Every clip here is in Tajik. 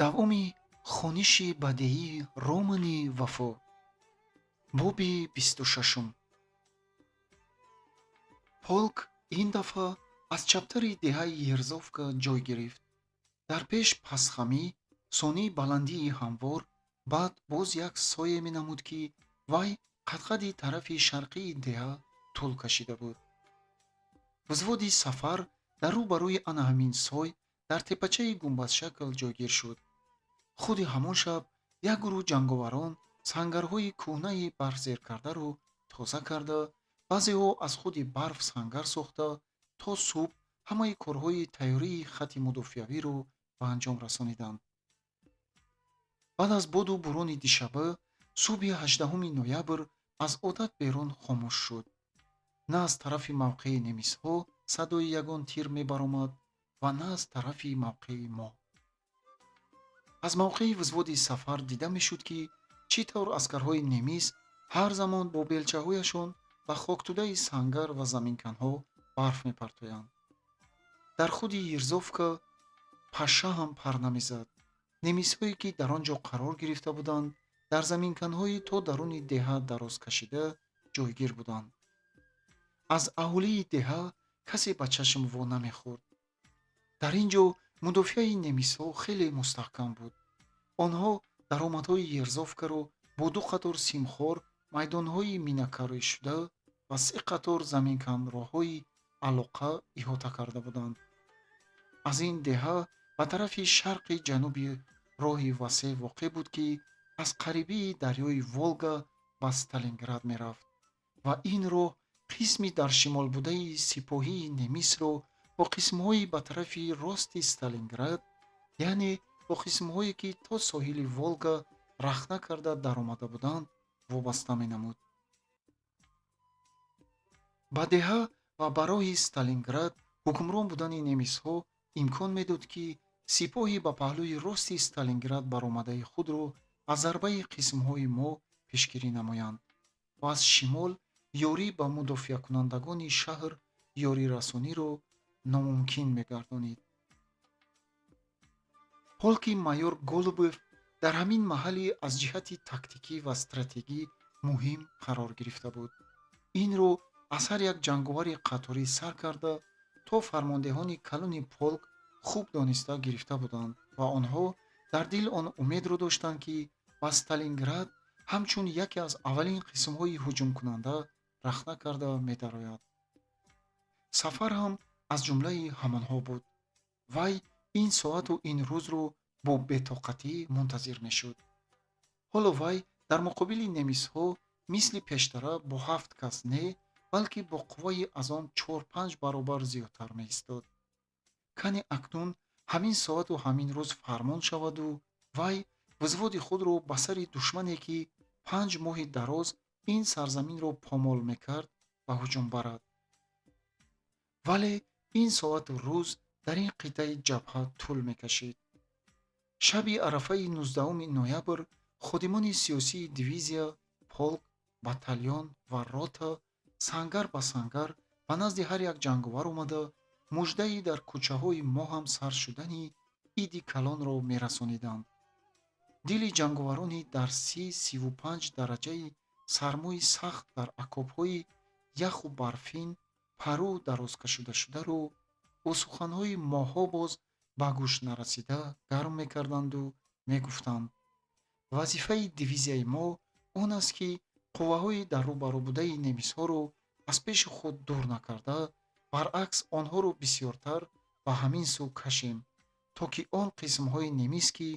Давоми хониши бадеии романи Вафо, боби 26-ум. Полк ин дафъа аз чаптари деҳаи Ерзовка ҷой гирифт. Дар пеш пастхамӣ, сонӣ баландии ҳамвор, баъд боз як сое менамуд, ки вай қадқади тарафи шарқии деҳа тӯл кашида буд. Взводи Сафар дар рӯ ба рӯи ана ҳамин сой дар теппачаи гумбазшакл ҷойгир шуд. Худи ҳамон шаб як гурӯҳ ҷанговарон сангарҳои кӯҳнаи барфзеркардаро тоза карда, баъзеҳо аз худи барф сангар сохта, то субҳ ҳамаи корҳои тайёрии хатти мудофиавиро ба анҷом расониданд. Баъд аз боду бурони дишаба субҳи 18 ноябр аз одат берун хомӯш шуд. На аз тарафи мавқеи немисҳо садои ягон тир мебаромад ва на аз тарафи мавқеи мо. Аз мавқеи взводи Сафар дида мешуд, ки чӣ тавр аскарҳои немис ҳар замон бо белчаҳояшон ба хоктӯдаи сангар ва заминканҳо барф мепартоянд. Дар худи Ерзовка паша ҳам пар намезад. Немисҳое, ки дар он ҷо қарор гирифта буданд, дар заминканҳои то даруни деҳа дароз кашида ҷойгир буданд. Аз аҳолии деҳа касе ба чашм во намехӯрд. Дар ин ҷо мудофиаи немисҳо хеле мустаҳкам буд. Онҳо даромадҳои Ерзовкаро бо ду қатор симхор, майдонҳои минакоришуда ва се қатор заминканроҳҳои алоқа иҳота карда буданд. Аз ин деҳа ба тарафи шарқи ҷануби роҳи васеъ воқеъ буд, ки аз қарибии дарёи Волга ба Сталинград мерафт, ва ин роҳ қисми дар шимол будаи сипоҳии немисро бо қисмҳои ба тарафи рости Сталинград, яъне бо қисмҳое, ки то соҳили Волга рахна карда даромада буданд, вобаста менамуд. Ба деҳа ва ба роҳи Сталинград ҳукмрон будани немисҳо имкон медод, ки сипоҳи ба паҳлӯи рости Сталинград баромадаи худро аз зарбаи қисмҳои мо пешгирӣ намоянд ва аз шимол ёрӣ ба мудофиакунандагони шаҳр ёрирасониро номумкин мегардонид. Полки майор Голубев дар ҳамин маҳалли аз ҷиҳати тактикӣ ва стратегӣ муҳим қарор гирифта буд. Инро аз ҳар як ҷанговари қаторӣ сар карда то фармондеҳони калони полк хуб дониста гирифта буданд ва онҳо дар дил он умедро доштанд, ки ба Сталинград ҳамчун яке аз аввалин қисмҳои ҳуҷумкунанда рахна карда медарояд. Сафар ҳам аз ҷумлаи ҳамонҳо буд. Вай ин соату ин рӯзро бо бетоқатӣ мунтазир мешуд. Ҳоло вай дар муқобили немисҳо мисли пештара бо ҳафт кас не, балки бо қувваи аз он чор-панҷ баробар зиёдтар меистод. Кани акнун ҳамин соату ҳамин рӯз фармон шаваду вай взводи худро ба сари душмане, ки 5 моҳи дароз ин сарзаминро помол мекард, ба ҳуҷум барад. Вале ин соату рӯз дар ин қитъаи ҷабҳа тӯл мекашид. Шаби арафаи 19 ноябр ходимони сиёсии дивизия, полк, батальон ва рота сангар ба сангар ба назди ҳар як ҷанговар омада, муждаи дар кӯчаҳои мо ҳам сар шудани иди калонро мерасониданд. Дили ҷанговарони дар 30-35 дараҷаи сармои сахт дар окопҳои яху барфин пару дарозкашидашударо бо суханҳои моҳҳо боз ба гӯш нарасида гарм мекарданду мегуфтанд: вазифаи дивизияи мо он аст, ки қувваҳои дар рӯбарӯ будаи немисҳоро аз пеши худ дур накарда, баръакс, онҳоро бисёртар ба ҳамин сӯ кашем, то ки он қисмҳои немис, ки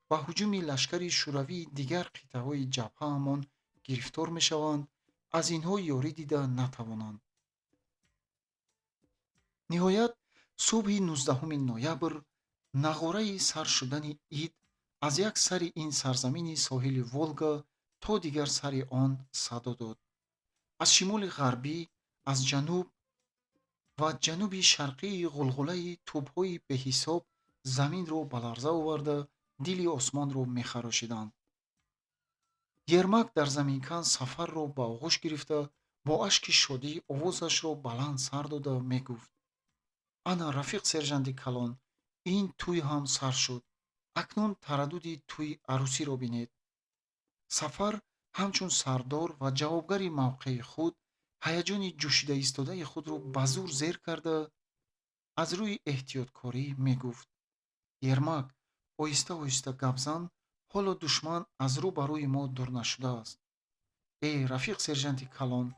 ба ҳуҷуми лашкари шӯравии дигар қитъаҳои ҷабҳаамон гирифтор мешаванд, аз инҳо ёрӣ дида натавонанд. Ниҳоят, субҳи 19 ноябр нағораи сар шудани ид аз як сари ин сарзамини соҳили Волга то дигар сари он садо дод. Аз шимоли ғарбӣ, аз ҷануб ва ҷануби шарқии ғулғулаи тӯбҳои беҳисоб заминро ба ларза оварда, дили осмонро мехарошиданд. Ермак дар заминкан Сафарро ба оғӯш гирифта, бо ашки шодӣ овозашро баланд сар дода мегуфт: «Ана, рафиқ сержанти калон, ин тӯй ҳам сар шуд». Акнун тараддуди тӯи арӯсиро бинед. Сафар ҳамчун сардор ва ҷавобгари мавқеи худ ҳаяҷони ҷӯшида истодаи худро ба зур зер карда, аз рӯи эҳтиёткорӣ мегуфт: «Ермак, оҳиста, оҳиста гап зан, ҳоло душман аз рӯ ба рӯи мо дур нашудааст». «Э, рафиқ сержанти калон,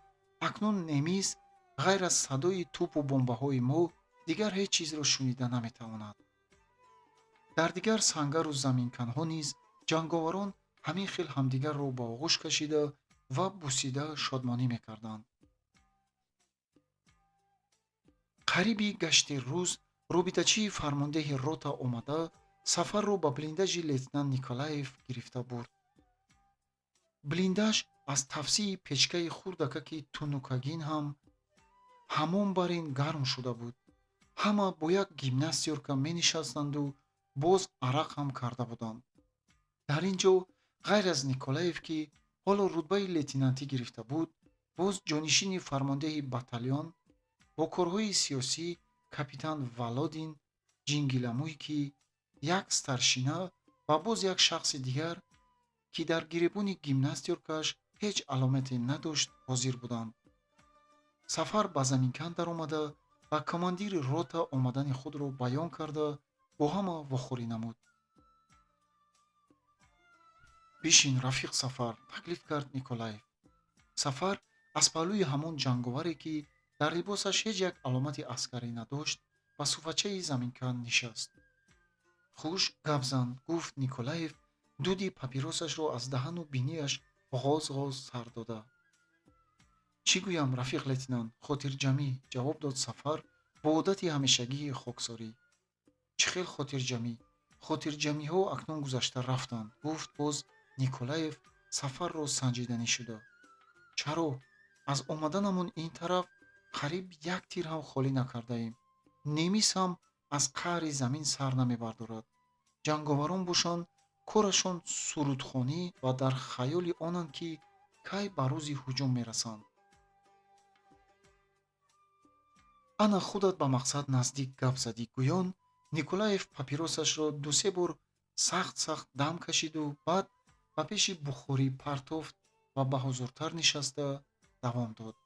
акнун немис ғайр аз садои тӯпу бомбаҳои мо дигар ҳеҷ чизро шунида наметавонад». Дар дигар сангару заминканҳо низ ҷанговарон ҳамин хел ҳамдигарро ба оғӯш кашида ва бусида шодмонӣ мекарданд. Қариби гашти рӯз робитачии фармондеҳи рота омада, Сафарро ба блиндажи лейтенант Николаев гирифта бурд. Блиндаж аз тафсии печкаи хурдакаки тунукагин ҳам ҳамон бар ин гарм шуда буд. Ҳама бо як гимнастёрка менишастанду боз арақ ҳам карда буданд. Дар ин ҷо ғайр аз Николаев, ки ҳоло рутбаи лейтенантӣ гирифта буд, боз ҷонишини фармондеҳи батальон бо корҳои сиёсӣ капитан Володин Ҷингиламуй, ки як старшина ва боз як шахси дигар, ки дар гиребони гимнастёркааш ҳеҷ аломате надошт, ҳозир буданд. Сафар ба заминкан даромада, ба командири рота омадани худро баён карда, бо ҳама вохӯрӣ намуд. «Бишин, рафиқ Сафар», таклиф кард Николаев. Сафар аз паҳлӯи ҳамон ҷанговаре, ки дар либосаш ҳеҷ як аломати аскарӣ надошт, ба суфачаи заминкан нишаст. «Хуш, гап зан», гуфт Николаев, дуди папиросашро аз даҳану бинияш ғоз ғоз сар дода. «Чӣ гӯям, рафиқ лейтенант, хотирҷамӣ», ҷавоб дод Сафар бо одати ҳамешагии хоксорӣ. «Чӣ хел хотирҷамӣ? Хотирҷамиҳо акнун гузашта рафтанд», гуфт боз Николаев Сафарро санҷиданӣ шуда. «Чаро? Аз омаданамон ин тараф қариб як тир ҳам холӣ накардаем. Немис ҳам аз қаъри замин сар намебардорад. Ҷанговарон бошанд, корашон сурудхонӣ ва дар хаёли онанд, ки кай ба рӯзи ҳуҷум мерасанд». «Ана худат ба мақсад наздик гап задӣ», гӯён Николаев папиросашро дусе бор сахт сахт дам кашиду баъд ба пеши бухорӣ партофт ва ба ҳузуртар нишаста давом дод: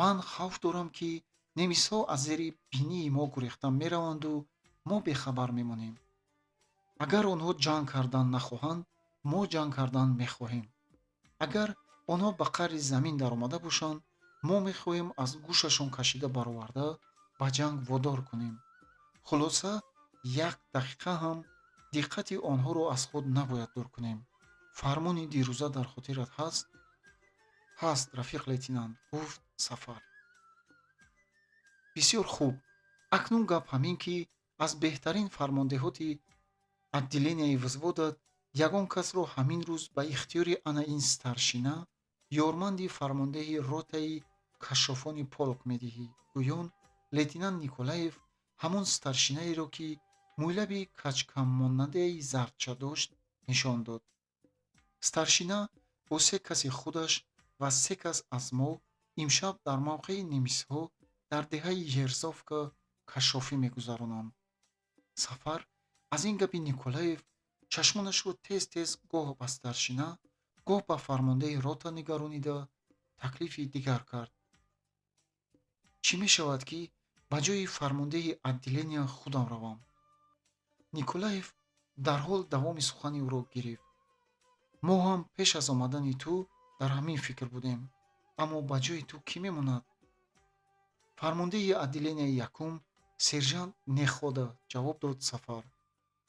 «Ман хавф дорам, ки немисҳо аз зери бинии мо гурехта мераванду мо бехабар мемонем. Агар онҳо ҷанг кардан нахоҳанд, мо ҷанг кардан мехоҳем. Агар онҳо ба қаъри замин даромада бошанд, мо мехоҳем аз гӯшашон кашида бароварда ба ҷанг водор кунем. Хулоса, як дақиқа ҳам диққати онҳоро аз худ набояд дур кунем. Фармони дирӯза дар хотират ҳаст?» «Ҳаст, рафиқ лейтенант», гуфт Сафар. «Бисёр хуб. Акнун гап ҳамин, ки аз беҳтарин фармондеҳоти отделенияи взводат ягон касро ҳамин рӯз ба ихтиёри ана ин старшина, ёрманди фармондеҳи ротаи кашшофони полк медиҳӣ», гӯён лейтенант Николаев ҳамон старшинаеро, ки мӯйлаби каҷкаммонандаи зардча дошт, нишон дод. «Старшина бо се каси худаш ва се кас аз мо имшаб дар мавқеи немисҳо дар деҳаи Ерзовка кашшофӣ мегузаронанд». Сафар аз ин гапи Николаев чашмонашро тез тез гоҳ ба старшина, гоҳ ба фармондеҳи рота нигаронида, таклифи дигар кард: «Чӣ мешавад, ки ба ҷои фармондеҳи отделения худам равам?» Николаев дарҳол давоми сухани ӯро гирифт: «Мо ҳам пеш аз омадани ту дар ҳамин фикр будем, аммо ба ҷои ту кӣ мемонад?» «Фармондеҳи отделенияи якум сержант Нехода», ҷавоб дод Сафар.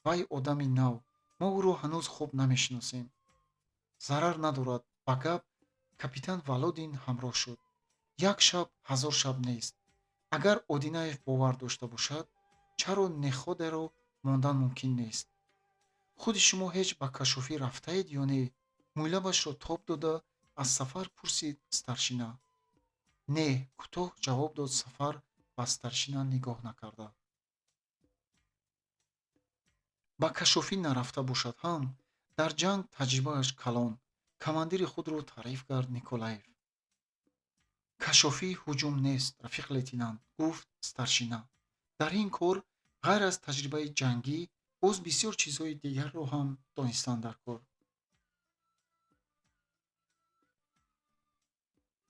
«Вай одами нав, мо ӯро ҳанӯз хуб намешиносем». «Зарар надорад», ба гап капитан Володин ҳамроҳ шуд. «Як шаб ҳазор шаб нест. Агар Одинаев бовар дошта бошад, чаро Неходаро мондан мумкин нест? Худи шумо ҳеҷ ба кашшофӣ рафтаед ё не?» мӯйлабашро тоб дода аз Сафар пурсид старшина. «Не», кӯтоҳ ҷавоб дод Сафар, ба старшина нигоҳ накарда. Ба кашшофӣ нарафта бошад ҳам, дар ҷанг таҷрибааш калон, командири худро таъриф кард Николаев. «Кашшофӣ ҳуҷум нест, рафиқ лейтенант», гуфт старшина. «Дар ин кор ғайр аз таҷрибаи ҷангӣ Боз бисёр чизҳои дигарро ҳам донистан дар кор.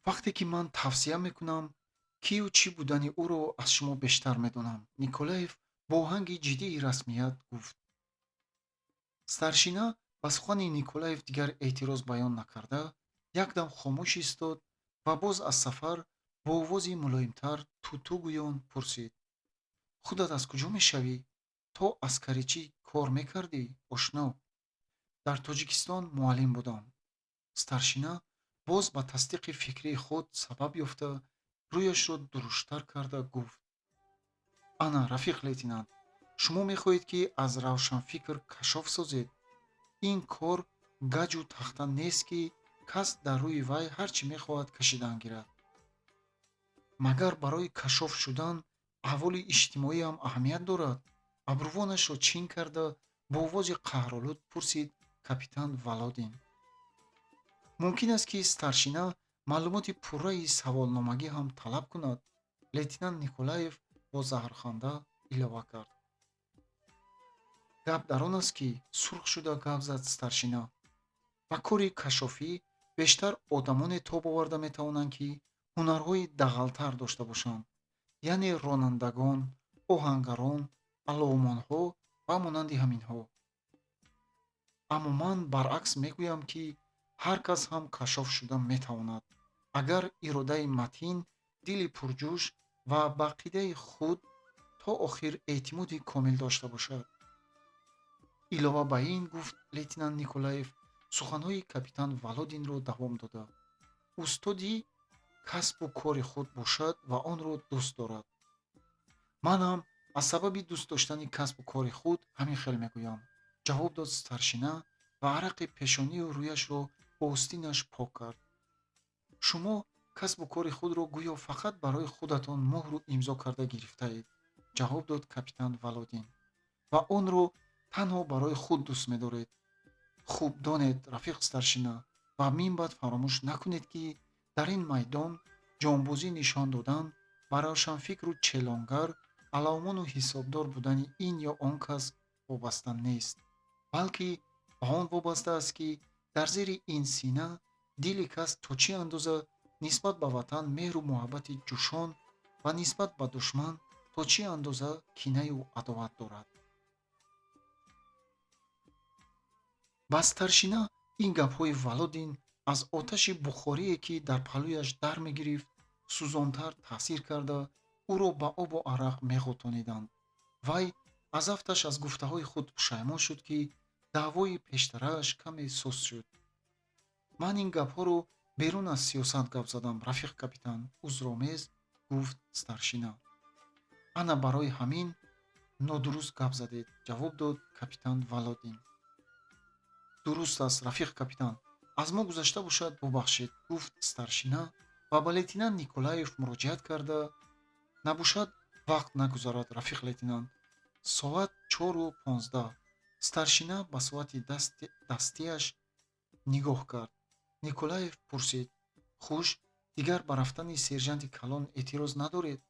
Вақте ки ман тавсия мекунам, кию чӣ будани ӯро аз шумо бештар медонам, Николаев бо оҳанги ҷиддии расмият гуфт. Старшина ба сухани Николаев дигар эътироз баён накарда, якдам хомӯш истод ва боз аз Сафар бо овози мулоимтар туту гӯён пурсид: «Худат аз куҷо мешавӣ? То аскаричӣ кор мекардӣ, ошно?» «Дар Тоҷикистон муаллим будам». Старшина боз ба тасдиқи фикрии худ сабаб ёфта, рӯяшро дуруштар карда гуфт: «Ана, рафиқ лейтенант, шумо мехоҳед, ки аз равшанфикр кашоф созед. Ин кор гаҷу тахта нест, ки кас дар рӯи вай ҳар чӣ мехоҳад кашидан гирад. Магар барои кашоф шудан аҳволи иҷтимоиам аҳамият дорад?» Абрувонашро чин карда бо овози қаҳролуд пурсид капитан Володин. Мумкин аст, ки старшина маълумоти пурраи саволномагӣ ҳам талаб кунад, лейтенант Николаев бо заҳрханда илова кард. Гап дар он аст, ки сурх шуда гап зад старшина. Ба кори кашофӣ бештар одамоне тоб оварда метавонанд, ки ҳунарҳои дағалтар дошта бошанд, яъне ронандагон, оҳангарон, аловмонҳо ва монанди ҳаминҳо. Аммо ман баръакс мегӯям, ки ҳар кас ҳам кашоф шуда метавонад, агар иродаи матин, дили пурҷӯш ва ба ақидаи худ то охир эътимоди комил дошта бошад. Илова ба ин, гуфт лейтенант Николаев, суханҳои капитан Володинро давом дода, устоди касбу кори худ бошад ва онро дӯст дорад. Ман ҳам аз сабаби дӯст доштани касбу кори худ ҳамин хел мегӯям, ҷавоб дод старшина ва арақи пешонию рӯяшро бо остинаш пок кард. Шумо касбу кори худро гӯё фақат барои худатон муҳру имзо карда гирифтаед, ҷавоб дод капитан Володин, ва онро танҳо барои худ дӯст медоред. Хуб донед, рафиқ старшина, ва минбаъд фаромӯш накунед, ки дар ин майдон ҷонбозӣ нишон додан ба равшанфикру челонгар, алавмону ҳисобдор будани ин ё он кас вобаста нест, балки ба он вобаста аст, ки дар зери ин сина дили кас то чӣ андоза нисбат ба ватан меҳру муҳаббати ҷӯшон ва нисбат ба душман то чӣ андоза кинаю адоват дорад. Ба старшина ин гапҳои Володин аз оташи бухорие, ки дар паҳлӯяш дар мегирифт, сӯзонтар таъсир карда, ӯро ба обу арақ меғӯтониданд. Вай аз афташ аз гуфтаҳои худ пушаймон шуд, ки даъвои пештарааш каме суст шуд. Ман ин гапҳоро берун аз сиёсат гап задам, рафиқ капитан, узромез гуфт старшина. Ана барои ҳамин нодуруст гап задед, ҷавоб дод капитан Володин. Дуруст аст, рафиқ капитан, аз мо гузашта бошад, бубахшед, гуфт старшина ва ба лейтенант Николаев муроҷиат карда: набошад, вақт нагузарад, рафиқ лейтенант. Соат 4:15. Старшина ба соати дастиаш нигоҳ кард. Николаев пурсид: хуш, дигар ба рафтани сержанти калон эътироз надоред?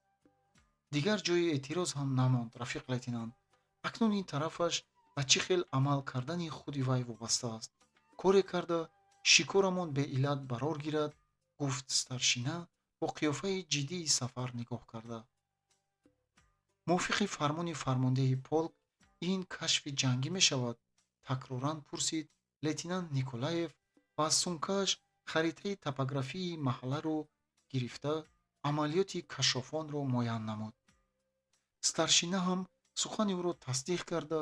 Дигар ҷои эътироз ҳам намонд, рафиқ лейтенант. Акнун ин тарафаш ба чӣ хел амал кардани худи вай вобаста аст. Коре карда шикорамон беиллат барор гирад, гуфт старшина бо қиёфаи ҷиддии Сафар нигоҳ карда. Мувофиқи фармони фармондеҳи полк ин кашфи ҷангӣ мешавад? Такроран пурсид лейтенант Николаев ва аз сумкааш харитаи топографии маҳалларо гирифта амалиёти кашофонро муайян намуд. Старшина ҳам сухани ӯро тасдиқ карда,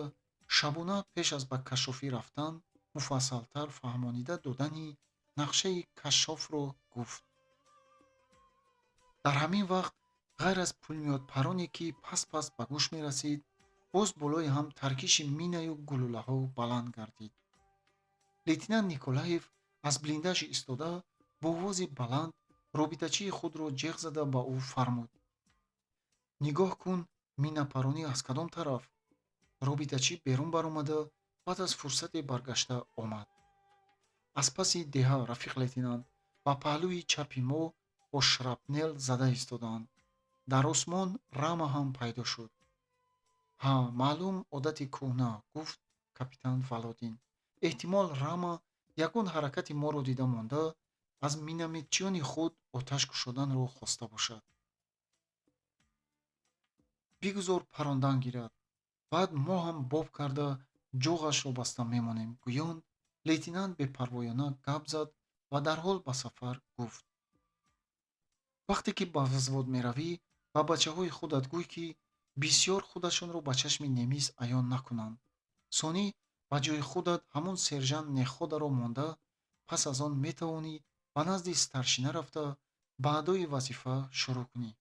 шабона пеш аз ба кашофӣ рафтан муфассалтар фаҳмонида додани нақшаи кашофро гуфт. Дар ҳамин вақт ғайр аз пулмиётпароне, ки пас-пас ба гӯш мерасид, боз болои ҳам таркиши минаю гулӯлаҳо баланд гардид. Лейтенант Николаев аз блиндаж истода бо овози баланд робитачии худро ҷеғ зада ба ӯ фармуд: нигоҳ кун, минапаронӣ аз кадом тараф? Робитачӣ берун баромада баъд аз фурсате баргашта омад. Аз паси деҳа, рафиқ лейтенант, ба паҳлӯи чапи мо бо шрапнел зада истодаанд. Дар осмон рама ҳам пайдо шуд. Ҳа, маълум, одати кӯҳна, гуфт капитан Володин. Эҳтимол, Рама ягон ҳаракати моро дида монда, аз минометчиёни худ оташ кушоданро хоста бошад. Бигузор парондан гирад, баъд мо ҳам боб карда ҷоғашро баста мемонем, гӯён лейтенант бепарвоёна гап зад ва дарҳол ба Сафар гуфт: Вақте ки ба взвод меравӣ, ба бачаҳои худат гӯй, ки бисьёр худашонро ба чашми немис аён накунанд. Сонӣ ба ҷои худат ҳамон сержант Неходаро монда, пас аз он метавонӣ ба назди старшина рафта, ба адои вазифа шурӯъ кунӣ.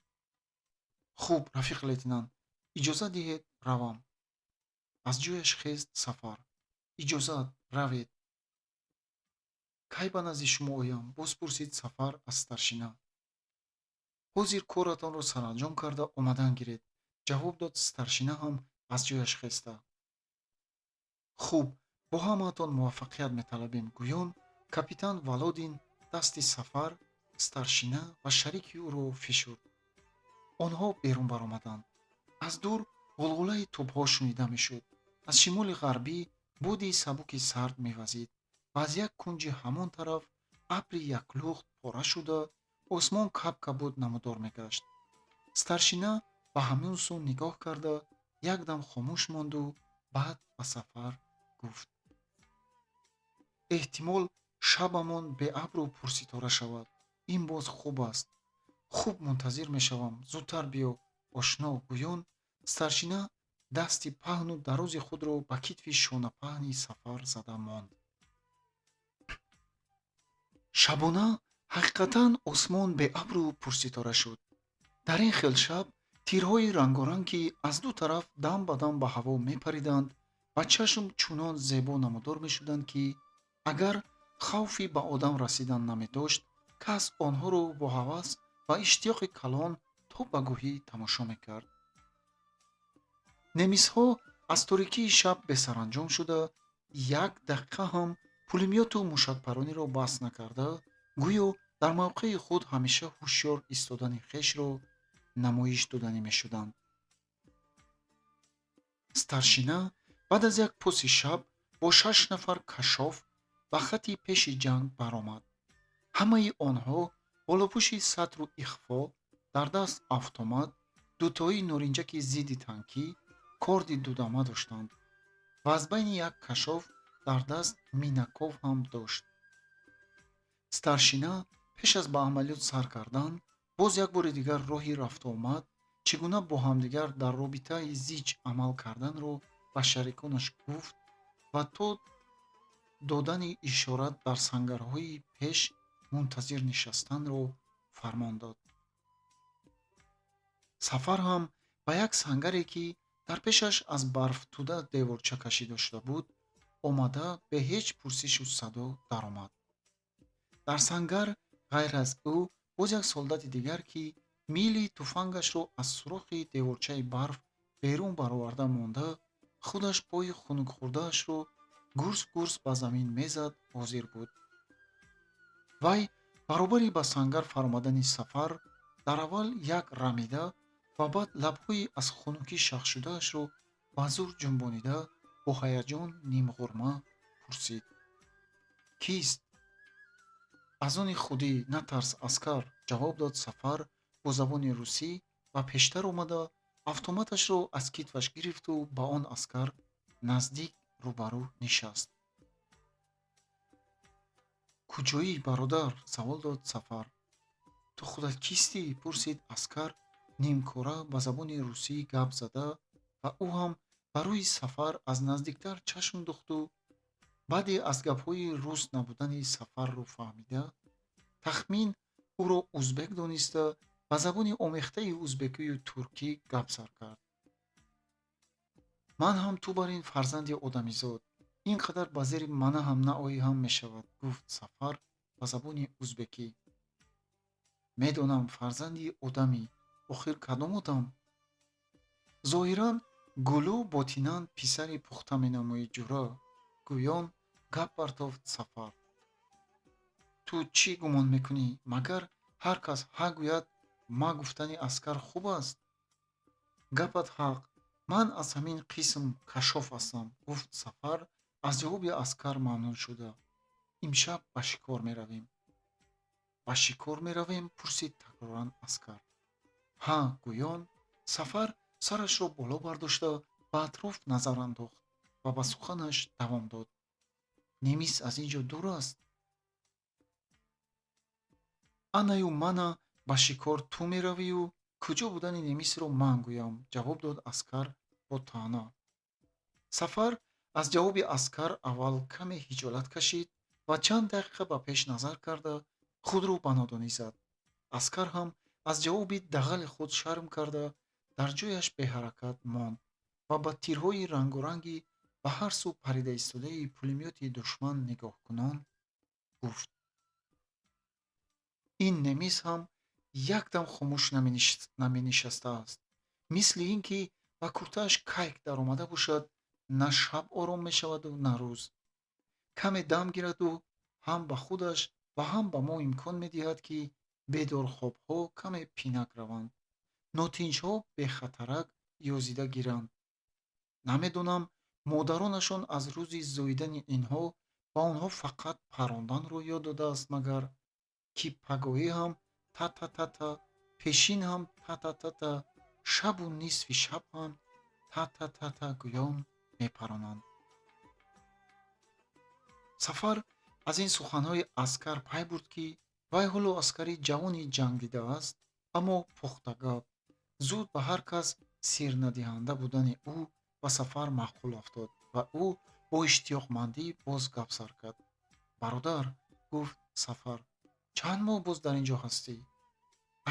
Хуб, рафиқ лейтенант, иҷозат диҳед, равам. Аз ҷояш хест Сафар. Иҷозат, равед. Кай ба назди шумо оям? Боз пурсид Сафар аз старшина. Ҳозир коратонро саранҷом карда омадан гиред, ҷавоб дод старшина ҳам аз ҷояш хеста. Хуб, бо ҳамаатон муваффақият металабем, гӯён капитан Володин дасти Сафар, старшина ва шарики ӯро фишурд. Онҳо берун баромаданд. Аз дур ғулғулаи тӯбҳо шунида мешуд. Аз шимоли ғарбӣ боди сабуки сард мевазид ва аз як кунҷи ҳамон тараф абри яклухт пора шуда, осмон каб-кабуд намудор мегашт. Старшина ба ҳамон сӯ нигоҳ карда, якдам хомӯш монду баъд ба Сафар гуфт: Эҳтимол, шабамон беабру пурситора шавад. Ин боз хуб аст. Хуб, мунтазир мешавам, зудтар биё, ошно, гӯён старшина дасти паҳну дарози худро ба китфи шонапаҳни Сафар зада монд. Шабона ҳақиқатан осмон беабру пурситора шуд. Дар ин хел шаб тирҳои рангоранг, ки аз ду тараф дам ба дам ба ҳаво мепариданд, ба чашм чунон зебо намудор мешуданд, ки агар хавфи ба одам расидан намедошт, кас онҳоро бо ҳавас ва иштиёқи калон то ба гоҳӣ тамошо мекард. Немисҳо аз торикии шаб бесаранҷом шуда, як дақиқа ҳам пулемёту мушакпарониро бас накарда, гӯё дар мавқеи худ ҳамеша ҳушёр истодани хешро намоиш доданӣ мешуданд. Старшина баъд аз як поси шаб бо шаш нафар кашшоф ба хатти пеши ҷанг баромад. Ҳамаи онҳо болопӯши сатру ихфо, дар даст автомат, дутои норинҷаки зидди танкӣ, корди дудама доштанд ва аз байни як кашшоф дар даст минаков ҳам дошт. Старшина пеш аз ба амалиёт сар кардан боз як бори дигар роҳи рафтуомад, чӣ гуна бо ҳамдигар дар робитаи зич амал карданро ба шариконаш гуфт ва то додани ишорат дар сангарҳои пеш мунтазир нишастанро фармон дод. Сафар ҳам ба як сангаре, ки дар пешаш аз барфтӯда деворча кашида шуда буд, омада, бе ҳеҷ пурсишу садо даромад. Дар сангар ғайр аз ӯ боз як солдати дигар, ки мили туфангашро аз сурохи деворчаи барф берун бароварда монда, худаш пои хунукхӯрдаашро гурс гурс ба замин мезад, ҳозир буд. Вай баробари ба сангар фаромадани Сафар дар аввал як рамида ва баъд лабҳои аз хунукӣ шахшудаашро ба зӯр ҷунбонида, бо ҳаяҷон нимғурма пурсид: Кист? Аз они худӣ, натарс, аскар, ҷавоб дод Сафар бо забони русӣ ва пештар омада, автоматашро аз китфаш гирифту ба он аскар наздик рӯбарӯ нишаст. Куҷоӣ, бародар? Савол дод Сафар. Ту худат кистӣ? Пурсид аскар нимкора ба забони русӣ гап зада ва ӯ ҳам ба рӯи Сафар аз наздиктар чашм духту баъде аз гапҳои рус набудани Сафарро фаҳмида, тахмин ӯро узбек дониста, ба забони омехтаи узбекию туркӣ гап сар кард: Ман ҳам ту бар ин фарзанди одамизод, ин қадар ба зери мана ҳам наоӣ ҳам мешавад, гуфт Сафар ба забони узбекӣ. Медонам, фарзанди одамӣ, охир кадом одам? Зоҳиран, гулӯ ботинан писари пухта менамоӣ, ҷура, гӯён гап партофт Сафар. Ту чӣ гумон мекунӣ, магар ҳар кас ҳа гӯяд, ма гуфтани аскар хуб аст? Гапат ҳақ. Ман аз ҳамин қисм Кашшоф ҳастам, гуфт Сафар, аз ҷавоби Аскар мамнун шуда. Имшаб ба шикор меравем. Ба шикор меравем? Пурсид такроран Аскар. Ҳа, гӯён Сафар сарашро боло бардошта, ба атроф назар андохт ва ба суханаш давом дод: Немис аз ин ҷо дур аст? Анаю мана ба шикор ту меравию куҷо будани немисро ман гӯям, ҷавоб дод Аскар бо таъна. Сафар аз ҷавоби Аскар аввал каме ҳиҷолат кашид ва чанд дақиқа ба пеш назар карда, худро ба нодонӣ зад. Аскар ҳам аз ҷавоби дағали худ шарм карда, дар ҷояш беҳаракат монд ва ба тирҳои рангоранги ба ҳар сӯ парида истодаи пулемёти душман нигоҳкунон гуфт: Ин немис ҳам якдам хомӯш наменишастааст. Мисли ин ки ба куртааш кайк даромада бошад, на шаб ором мешаваду, на рӯз. Каме дам гираду ҳам ба худаш ва ҳам ба мо имкон медиҳад, ки бедорхобҳо каме пинак раванд, нотинҷҳо бехатарак ёзида гиранд. Намедонам, модаронашон аз рӯзи зоидани инҳо ба онҳо фақат паронданро ёд додааст магар, ки пагоҳӣ ҳам та-та-та-та, пешин ҳам та-та-та-та, шабу нисфи шаб ҳам та-та-та-та гӯён мепаронанд. Сафар аз ин суханҳои Аскар пай бурд, ки вай ҳоло аскари ҷавони ҷангдида аст, аммо пухтагап, зуд ба ҳар кас сирнадиҳанда будани ӯ ба Сафар маъқул афтод ва ӯ бо иштиёқмандӣ боз гап сар кард. Бародар, гуфт Сафар, чанд моҳ боз дар ин ҷо ҳастӣ?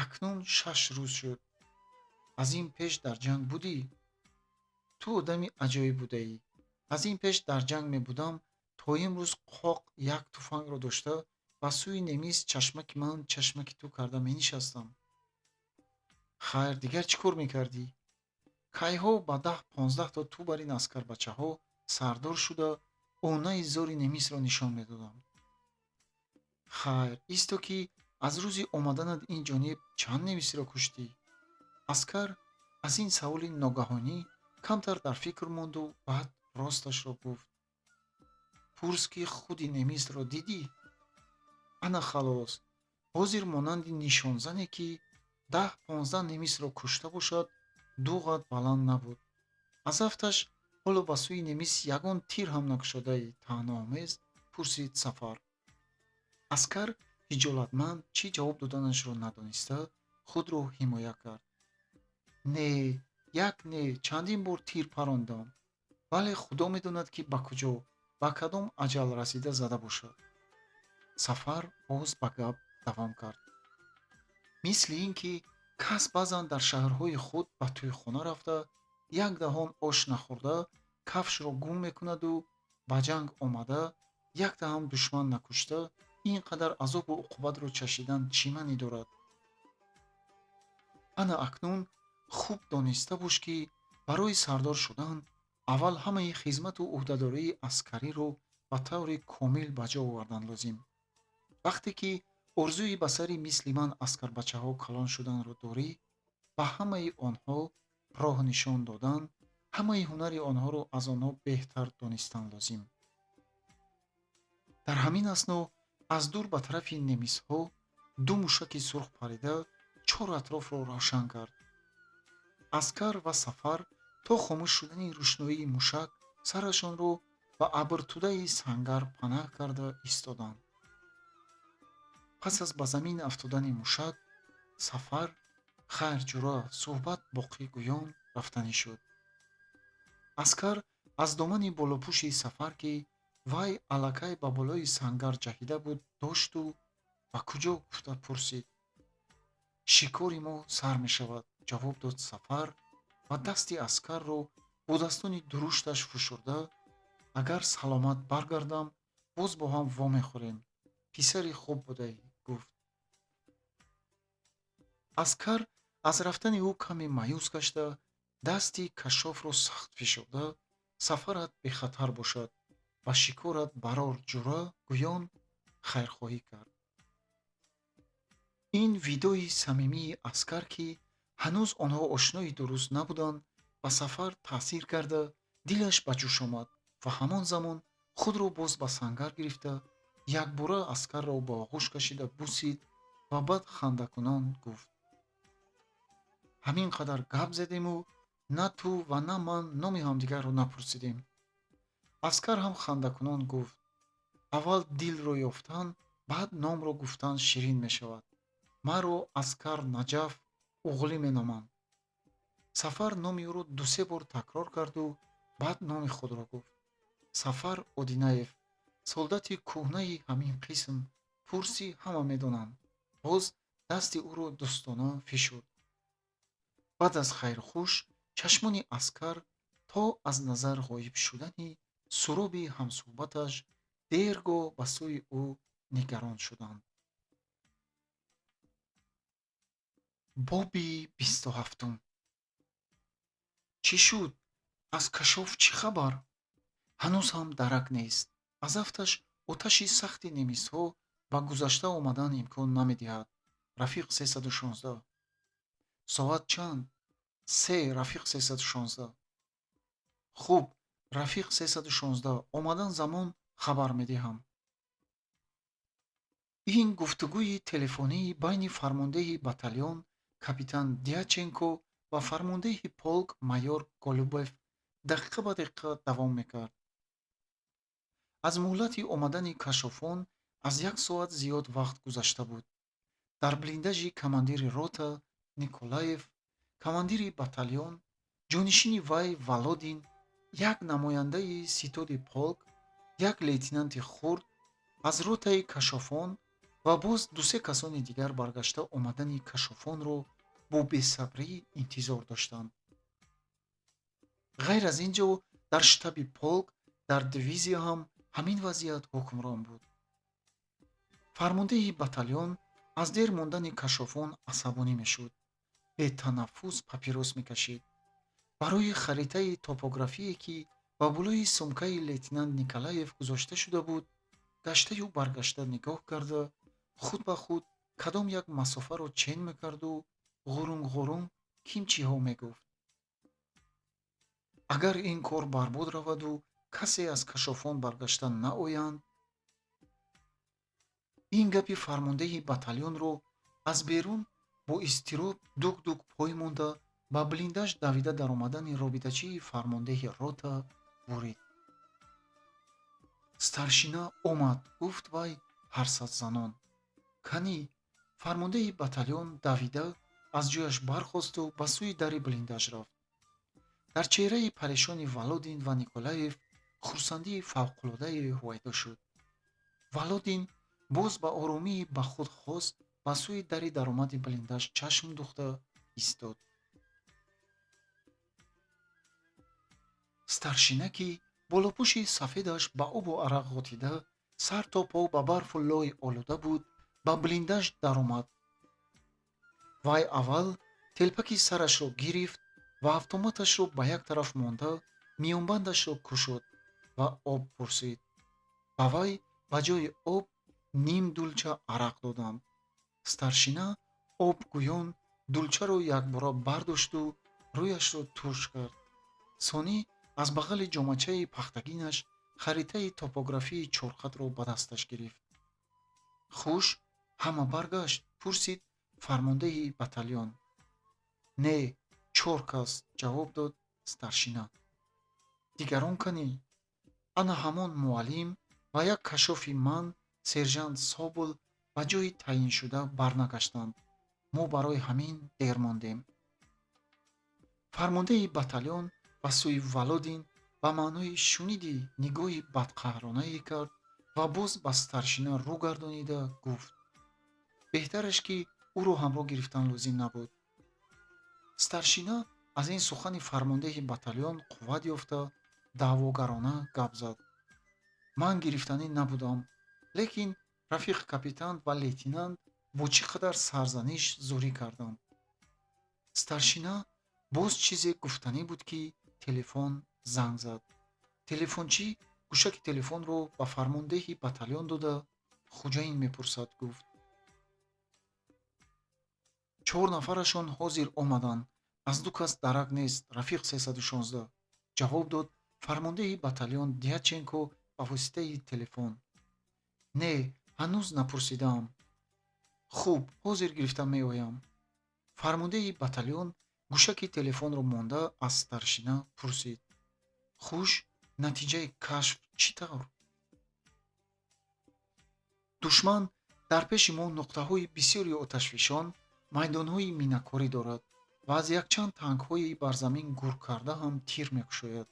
Акнун 6 рӯз шуд. Аз ин пеш дар ҷанг будӣ? Ту одами аҷоиб будаӣ. Аз ин пеш дар ҷанг мебудам, то имрӯз қоқ як туфангро дошта, ба сӯи немис чашмаки ман, чашмаки ту карда менишастам. Хайр, дигар чӣ кор мекардӣ? Кайҳо ба 10-15 то ту бар ин аскарбачаҳо сардор шуда, онаи зори немисро нишон медодам. Хайр, исто, ки аз рӯзи омаданат ин ҷониб чанд немисро куштӣ? Аскар аз ин саволи ногаҳонӣ камтар дар фикр монду баъд росташро гуфт: Пурс, ки худи немисро дидӣ? Ана халос, ҳозир монанди нишонзане, ки 10-15 немисро кушта бошад, ду қад баланд набуд. Аз афташ ҳоло ба сӯи немис ягон тир ҳам накушодаӣ? Таънаомез пурсид Сафар. Аскар ҳиҷолатманд, чӣ ҷавоб доданашро надониста, худро ҳимоя кард: Не, як не, чандин бор тир парондам, вале Худо медонад, ки ба куҷо, ба кадом аҷал расида зада бошад. Сафар боз ба гап давом кард: Мисли ин ки кас баъзан дар шаҳрҳои худ ба тӯйхона рафта, як даҳон ош нахӯрда, кафшро гум мекунаду ба ҷанг омада, якта ҳам душман накушта, ин қадар азобу уқубатро чашидан чӣ маънӣ дорад? Ана акнун хуб дониста бош, ки барои сардор шудан аввал ҳамаи хизмату ӯҳдадории аскариро ба таври комил ба ҷо овардан лозим. Вақте ки орзуи ба сари мисли ман аскарбачаҳо калон шуданро дорӣ, ба ҳамаи онҳо роҳ нишон додан, ҳамаи ҳунари онҳоро аз онҳо беҳтар донистан лозим. Дар ҳамин асно аз дур ба тарафи немисҳо ду мушаки сурх парида, чор атрофро равшан кард. Аскар ва Сафар то хомӯш шудани рӯшноии мушак сарашонро ба абртудаи сангар панаҳ карда истоданд. Пас аз ба замин афтодани мушак, Сафар «Хайр, ҷура, суҳбат боқӣ» гӯён рафтанӣ шуд. Аскар аз домани болопӯши Сафар, ки вай аллакай ба болои сангар ҷаҳида буд, дошту «Ба куҷо?» гуфта пурсид. «Шикори мо сар мешавад», ҷавоб дод Сафар ва дасти аскарро бо дастони дурушташ фишурда: «Агар саломат баргардам, боз бо ҳам вомехӯрем. Писари хуб будаӣ», гуфт. Аскар аз рафтани ӯ каме маъюс гашта, дасти Кашшофро сахт фишурда: «Сафарат бехатар бошад, ба шикорат барор, ҷура», гӯён хайрхоҳӣ кард. Ин видои самимии аскар, ки ҳанӯз онҳо ошнои дуруст набуданд. Ба Сафар таъсир карда, дилаш ба ҷӯш омад ва ҳамон замон худро боз ба сангар гирифта, якбора Аскарро ба оғӯш кашида бусид ва баъд хандакунон гуфт: «Ҳамин қадар гап задему на ту ва на ман номи ҳамдигарро напурсидем». Аскар ҳам хандакунон гуфт: «Аввал дилро ёфтан, баъд номро гуфтан ширин мешавад. Маро Аскар Наҷаф Уғлӣ меноманд». Сафар номи ӯро дусе бор такрор карду баъд номи худро гуфт: «Сафар Одинаев, солдати кӯҳнаи ҳамин қисм, пурсӣ, ҳама медонанд». Боз дасти ӯро дӯстона фишурд. Баъд аз хайрухуш чашмони Аскар то аз назар ғоиб шудани суроби ҳамсӯҳбаташ дергоҳ ба сӯи ӯ нигарон шуданд. Боби 27. Чӣ шуд? Аз Кашоф чӣ хабар? Ҳанӯз ҳам дарак нест. Аз афташ оташи сахти немисҳо ба гузашта омадан имкон намедиҳад. Рафиқ 316. Соат чанд? Се, рафиқ 316. Хуб, рафиқ 316, омадан замон хабар медиҳам. Ин гуфтугӯи телефонии байни фармондеҳи батальон капитан Дьяченко ва фармондеҳи полк майор Голубев дақиқа ба дақиқа давом мекард. Аз муҳлати омадани кашофон аз як соат зиёд вақт гузашта буд. Дар блиндажи командири рота Николаев, командири батальон, ҷонишини вай Володин, як намояндаи ситоди полк, як лейтенанти хурд аз ротаи кашофон ва боз дусе касони дигар баргашта омадани кашофонро бо бесабрӣ интизор доштанд. Ғайр аз ин ҷо дар штаби полк, дар дивизия ҳам ҳамин вазъият ҳукмрон буд. Фармондеҳи батальон аз дер мондани кашофон асабонӣ мешуд, бетанаффус папирос мекашид. Барои харитаи топографие, ки ба болои сумкаи лейтенант Николаев гузошта шуда буд, гаштаю баргашта нигоҳ карда, худ ба худ кадом як масофаро чен мекарду ғурунг-ғурунг ким чиҳо мегуфт. Агар ин кор барбод раваду касе аз кашофон баргашта наоянд. Ин гапи фармондеҳи батальонро аз берун бо изтироб дук-дук пой монда ба блиндаж давида даромадани робитачии фармондеҳи рота бурид. «Старшина омад», гуфт вай ҳарсатзанон. «Канӣ?» Фармондеҳи батальон давида аз ҷояш бархосту ба сӯи дари блиндаж рафт. Дар чеҳраи парешони Володин ва Николаев хурсандии фавқулоддае ҳувайдо шуд. Володин боз ба оромии ба худ хос ба сӯи дари даромади блиндаж чашм духта истод. Старшина, ки болопӯши сафедаш ба обу арақ ғотида, сар то по ба барфу лой олуда буд, ба блиндаж даромад. Вай аввал телпаки сарашро гирифт ва автоматашро ба як тараф монда, миёнбандашро кушод ва об пурсид. Ба вай ба ҷои об ним дулча арақ доданд. Старшина об гӯён дулчаро якбора бардошту рӯяшро турш кард. Сонӣ аз бағали ҷомачаи пахтагинаш харитаи топографии чорқатро ба дасташ гирифт. «Хуш, ҳама баргашт?» пурсид фармондеҳи батальон. «Не, чор кас», ҷавоб дод старшина. «Дигарон канӣ?» «Ана ҳамон муаллим ва як кашофи ман, сержант Собол, ба ҷои таъйиншуда барнагаштанд. Мо барои ҳамин дер мондем». Фармондеҳи батальон ба сӯи Володин ба маънои шунидӣ нигоҳи бадқаҳронае кард ва боз ба старшина рӯ гардонида гуфт: «Беҳтараш, ки ӯро ҳамроҳ гирифтан лозим набуд». Старшина аз ин сухани фармондеҳи батальон қувват ёфта, даъвогарона гап зад: «Ман гирифтанӣ набудам, лекин рафиқ капитан ва лейтенант бо чӣ қадар сарзаниш зӯрӣ карданд». Старшина боз чизе гуфтанӣ буд, ки телефон занг зад. Телефончӣ гӯшаки телефонро ба фармондеҳи батальон дода, «Хуҷаин мепурсад», гуфт. Чор нафарашон ҳозир омаданд. Аз ду кас дарак нест, рафиқ 316, ҷавоб дод фармондеҳи батальон Дьяченко ба воситаи телефон. Не, ҳанӯз напурсидаам. Хуб, ҳозир гирифта меоям. Фармондеҳи батальон гӯшаки телефонро монда аз старшина пурсид: хуш, натиҷаи кашф чӣ тавр? Душман дар пеши мо нуқтаҳои бисёри оташфишон, майдонҳои минакорӣ дорад ва аз якчанд танкҳои бар замин гур карда ҳам тир мекушояд.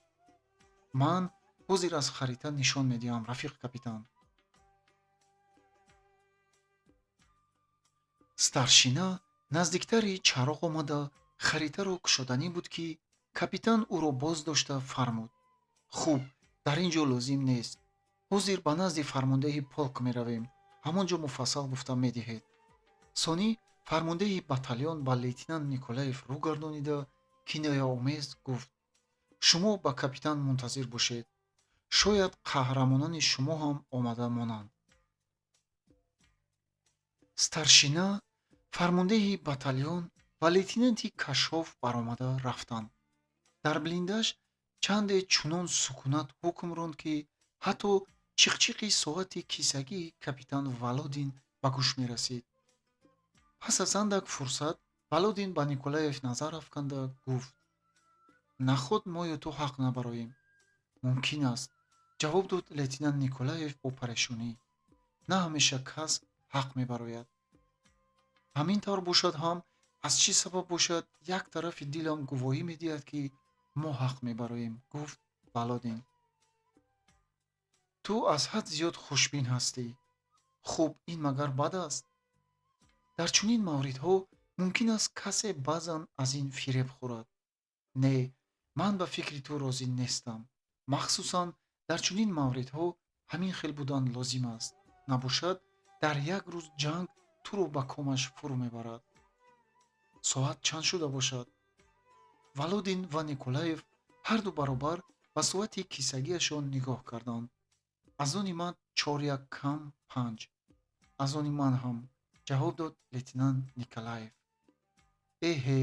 Ман ҳозир аз харита нишон медиҳам, рафиқ капитан. Старшина наздиктари чароғ омада харитаро кушоданӣ буд, ки капитан ӯро боз дошта фармуд: хуб, дар ин ҷо лозим нест. Ҳозир ба назди фармондеҳи полк меравем, ҳамон ҷо муфассал гуфта медиҳед. Сонӣ фармондеҳи батальон ба лейтенант Николаев рӯ гардонида кинояомез гуфт: шумо ба капитан мунтазир бошед, шояд қаҳрамонони шумо ҳам омада монанд. Старшина, фармондеҳи батальон ва лейтенанти кашшоф баромада рафтанд. Дар блиндаж чанде чунон сукунат ҳукм ронд, ки ҳатто чиқчиқи соати кисагии капитан Володин ба гӯш мерасид. Пас аз андак фурсат Володин ба Николаев назар афканда гуфт: наход моё ту ҳақ набароем? Мумкин аст, ҷавоб дод лейтенант Николаев бо парешонӣ. На ҳамеша кас ҳақ мебарояд. Ҳамин тавр бошад ҳам, аз чӣ сабаб бошад, як тарафи дилам гувоҳӣ медиҳад, ки мо ҳақ мебароем, гуфт Володин. Ту аз ҳад зиёд хушбин ҳастӣ. Хуб, ин магар бад аст? Дар чунин мавридҳо мумкин аст касе баъзан аз ин фиреб хӯрад. Не, ман ба фикри ту розӣ нестам. Махсусан дар чунин мавридҳо ҳамин хел будан лозим аст. Набошад, дар як рӯз ҷанг туро ба комаш фурӯ мебарад. Соат чанд шуда бошад? Володин ва Николаев ҳарду баробар ба соати кисагиашон нигоҳ карданд. Аз они ман 3:55. Аз они ман ҳам, ҷавоб дод лейтенант Николаев. Эҳе,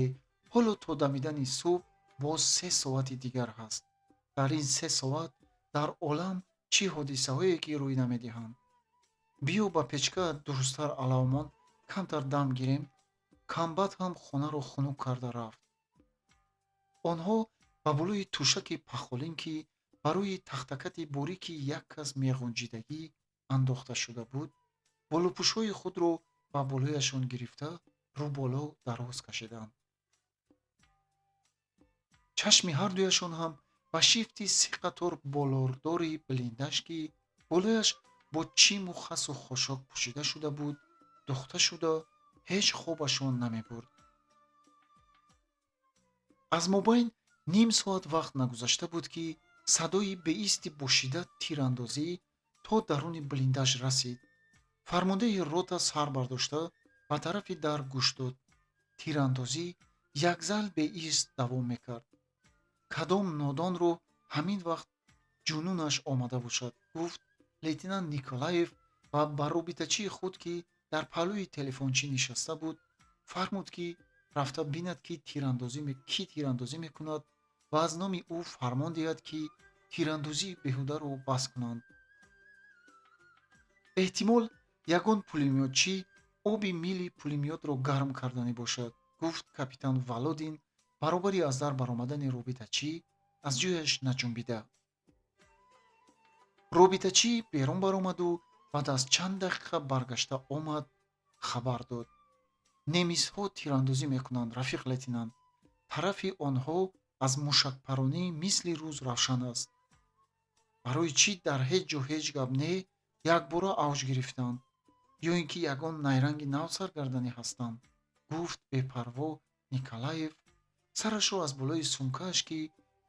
ҳоло то дамидани субҳ боз 3 соати дигар ҳаст. Дар ин 3 соат дар олам чӣ ҳодисаҳое ки рӯй намедиҳанд. Биё ба печка дурусттар алавмон камтар дам гирем. Камбат ҳам хонаро хунук карда рафт. Онҳо ба болои тӯшаки пахолин, ки ба рӯи тахтакати борики як кас меғунҷидагӣ андохта шуда буд, болопӯшҳои худро ба болояшон гирифта рӯболо дароз кашиданд. Чашми ҳардуяшон ҳам ба шифти се қатор болордори блиндаж, ки болояш бо чиму хасу хошок пӯшида шуда буд, духта шуда, ҳеҷ хобашон намебурд. Аз мобайн ним соат вақт нагузашта буд, ки садои беисти бошиддат тирандозӣ то даруни блиндаж расид. Фармондеҳи рота сар бардошта ба тарафи дар гӯш дод. Тирандозӣ якзал беист давом мекард. Кадом нодонро ҳамин вақт ҷунунаш омада бошад, гуфт лейтенант Николаев ва ба робитачии худ, ки дар паҳлӯи телефончӣ нишаста буд, фармуд, ки рафта бинад, ки кӣ тирандозӣ мекунад ва аз номи ӯ фармон диҳад, ки тирандозии беҳударо бас кунанд. Эҳтимол, ягон пулемётчӣ оби мили пулемётро гарм карданӣ бошад, гуфт капитан Володин баробари аз дар баромадани робитачӣ аз ҷояш наҷунбида. Робитачӣ берун баромаду баъд аз чанд дақиқа баргашта омад, хабар дод: немисҳо тирандозӣ мекунанд, рафиқ лейтенант. Тарафи онҳо аз мушакпаронӣ мисли рӯз равшан аст. Барои чӣ дар ҳеҷ ҷо ҳеҷ гап не, якбора авҷ гирифтанд? Ё ин ки ягон найранги нав саргарданӣ ҳастанд? Гуфт бепарво Николаев, сарашро аз болои сумкааш, ки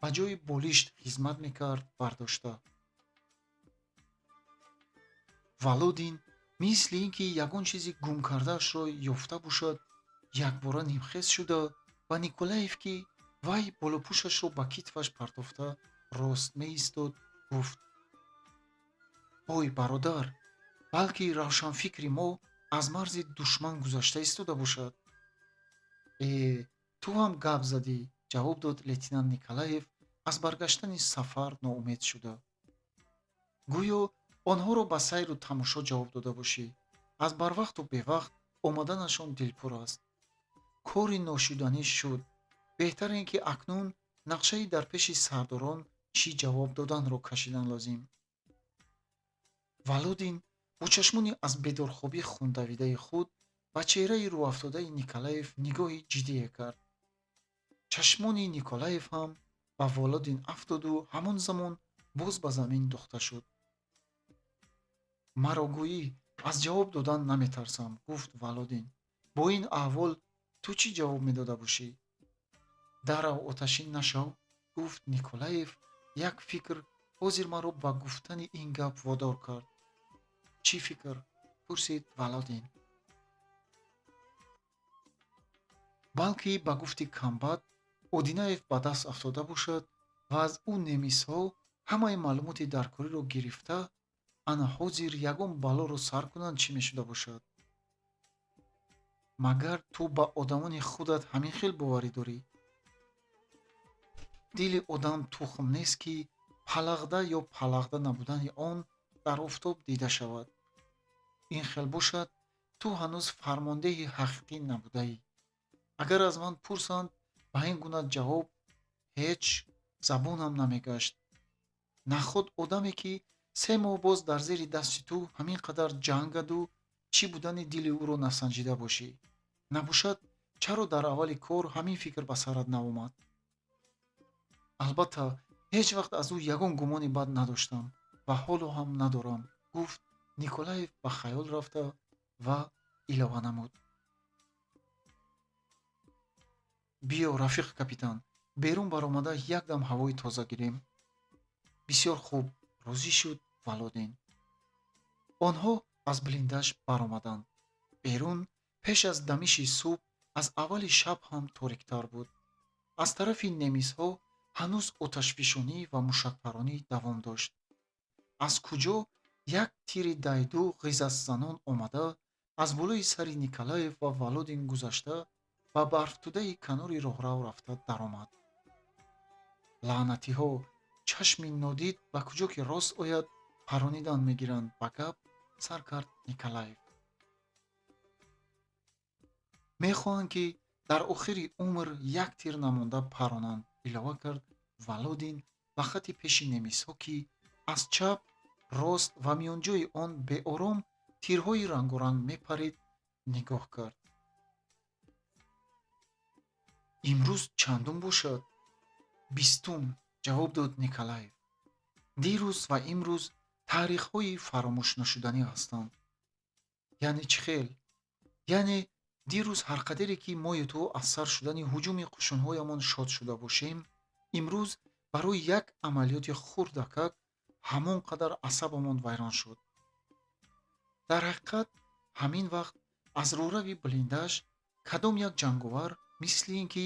ба ҷои болишт хизмат мекард, бардошта. Володин мисли ин ки ягон чизи гумкардаашро ёфта бошад, якбора нимхез шуда ба Николаев, ки вай болопӯшашро ба китфаш партофта рост меистод, гуфт: ой бародар, балки равшанфикри мо аз марзи душман гузашта истода бошад. Э, Ту ҳам гап задӣ, ҷавоб дод лейтенант Николаев аз баргаштани Сафар ноумед шуда. Гӯё онҳоро ба сайру тамошо ҷавоб дода бошӣ. Аз барвақту бевақт омаданашон дилпур аст. Кори ношуданӣ шуд. Беҳтар ин ки акнун нақшаи дар пеши сардорон чӣ ҷавоб доданро кашидан лозим. Володин бо чашмони аз бедорхобӣ хундавидаи худ ба чеҳраи рӯафтодаи Николаев нигоҳи ҷиддие кард. Чашмони Николаев ҳам ба Володин афтоду ҳамон замон боз ба замин духта шуд. Маро гӯӣ, аз ҷавоб додан наметарсам, гуфт Володин. Бо ин аҳвол ту чӣ ҷавоб медода бошӣ? Дарав, оташин нашав, гуфт Николаев. Як фикр ҳозир маро ба гуфтани ин гап водор кард. Чӣ фикр? Пурсид Володин. Балки ба гуфти комбат Одинаев ба даст афтода бошад ва аз ӯ немисҳо ҳамаи маълумоти даркориро гирифта, ана ҳозир ягон балоро сар кунанд, чӣ мешуда бошад? Магар ту ба одамони худат ҳамин хел боварӣ дорӣ? Дили одам тухм нест, ки палағда ё палағда набудани он дар офтоб дида шавад. Ин хел бошад, ту ҳанӯз фармондеҳи ҳақиқӣ набудаӣ. Агар аз ман пурсанд, ба ин гуна ҷавоб ҳеҷ забонам намегашт. Наход одаме, ки 3 моҳ боз дар зери дасти ту ҳамин қадар ҷангаду чӣ будани дили ӯро насанҷида бошӣ. Набошад, чаро дар аввали кор ҳамин фикр ба сарат наомад? Албатта, ҳеҷ вақт аз ӯ ягон гумони бад надоштам ва ҳоло ҳам надорам, гуфт Николаев ба хаёл рафта ва илова намуд. Биё, рафиқ капитан, берун баромада якдам ҳавои тоза гирем. Бисёр хуб, розӣ шуд Володин. Онҳо аз блиндаж баромаданд. Берун пеш аз дамиши субҳ аз аввали шаб ҳам ториктар буд. Аз тарафи немисҳо ҳанӯз оташфишонӣ ва мушакпаронӣ давом дошт. Аз куҷо як тири дайду ғизасзанон омада, аз болои сари Николаев ва Володин гузашта, ба барфтудаи канори роҳрав рафта даромад. Лаънатиҳо, чашми нодид ба куҷо ки рост ояд, паронидан мегиранд, ба гап сар кард Николаев. Мехоҳанд, ки дар охири умр як тир намонда паронанд, илова кард Володин ба хатти пеши немисҳо, ки аз чап, рост ва миёнҷои он беором тирҳои рангоранг мепарид, нигоҳ кард. Имрӯз чандум бошад? 20-ум, ҷавоб дод Николаев. Дирӯз ва имрӯз таърихҳои фаромӯшнашуданӣ ҳастанд. Яъне чӣ хел? Яъне дирӯз ҳар қадере ки мою ту аз сар шудани ҳуҷуми қушунҳоямон шод шуда бошем, имрӯз барои як амалиёти хурдакак ҳамон қадар асабамон вайрон шуд. Дар ҳақиқат, ҳамин вақт аз рӯрави блиндаж кадом як ҷанговар, мисли ин ки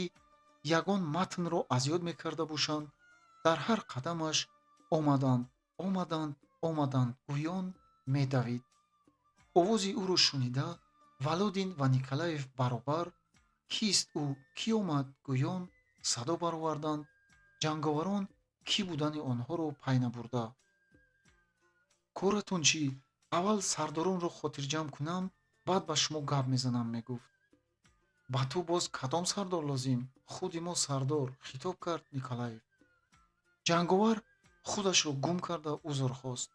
ягон матнро аз ёд мекарда бошанд, дар ҳар қадамаш омаданд, омаданд, омаданд гӯён медавид. Овози ӯро шунида, Володин ва Николаев баробар «Кист ӯ? Кӣ омад?» гӯён садо бароварданд. Ҷанговарон кӣ будани онҳоро пай набурда. Коратон чӣ? Аввал сардоронро хотирҷамъ кунам, баъд ба шумо гап мезанам, мегуфт. Ба ту боз кадом сардор лозим? Худи мо сардор, хитоб кард Николаев. Ҷанговар худашро гум карда узр хост.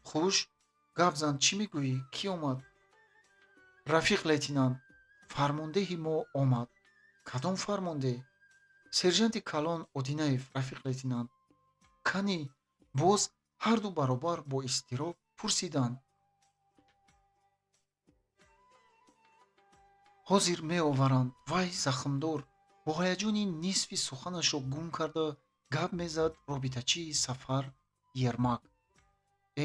Хуш, гап зан, чӣ мегӯӣ? Кӣ омад? Рафиқ лейтенант, фармондеҳи мо омад. Кадом фармондеҳ? Сержанти калон Одинаев, рафиқ лейтенант. Кани, боз ҳарду баробар бо изтироб пурсиданд. Ҳозир меоваранд, вай захмдор. Бо ҳаяҷони нисфи суханашро гум карда гап мезад робитачии Сафар Ермак.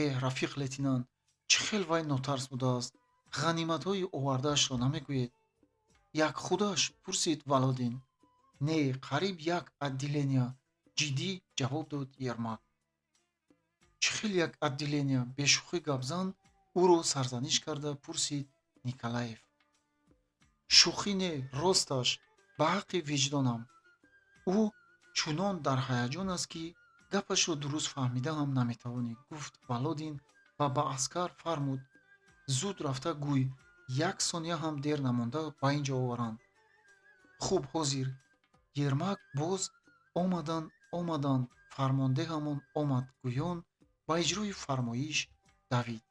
Э, рафиқ лейтенант, чӣ хел вай нотарс будааст? Ғаниматҳои овардаашро намегӯед? Як худаш? Пурсид Володин. Не, қариб як отделения, ҷиддӣ ҷавоб дод Ермак. Чӣ хел як отделения? Бешӯхӣ гапзан ӯро сарзаниш карда пурсид Николаев. Шӯхӣ не, росташ. Ба Ба ҳаққи виҷдонам, ӯ чунон дар ҳаяҷон аст, ки гапашро дуруст фаҳмида ҳам наметавонӣ, гуфт Володин ва ба аскар фармуд: зуд рафта гӯй, як сония ҳам дер намонда ба ин ҷо оваранд. Хуб, ҳозир. Ермак боз омаданд, омаданд, фармондеҳамон омад, гӯён ба иҷрои фармоиш давид.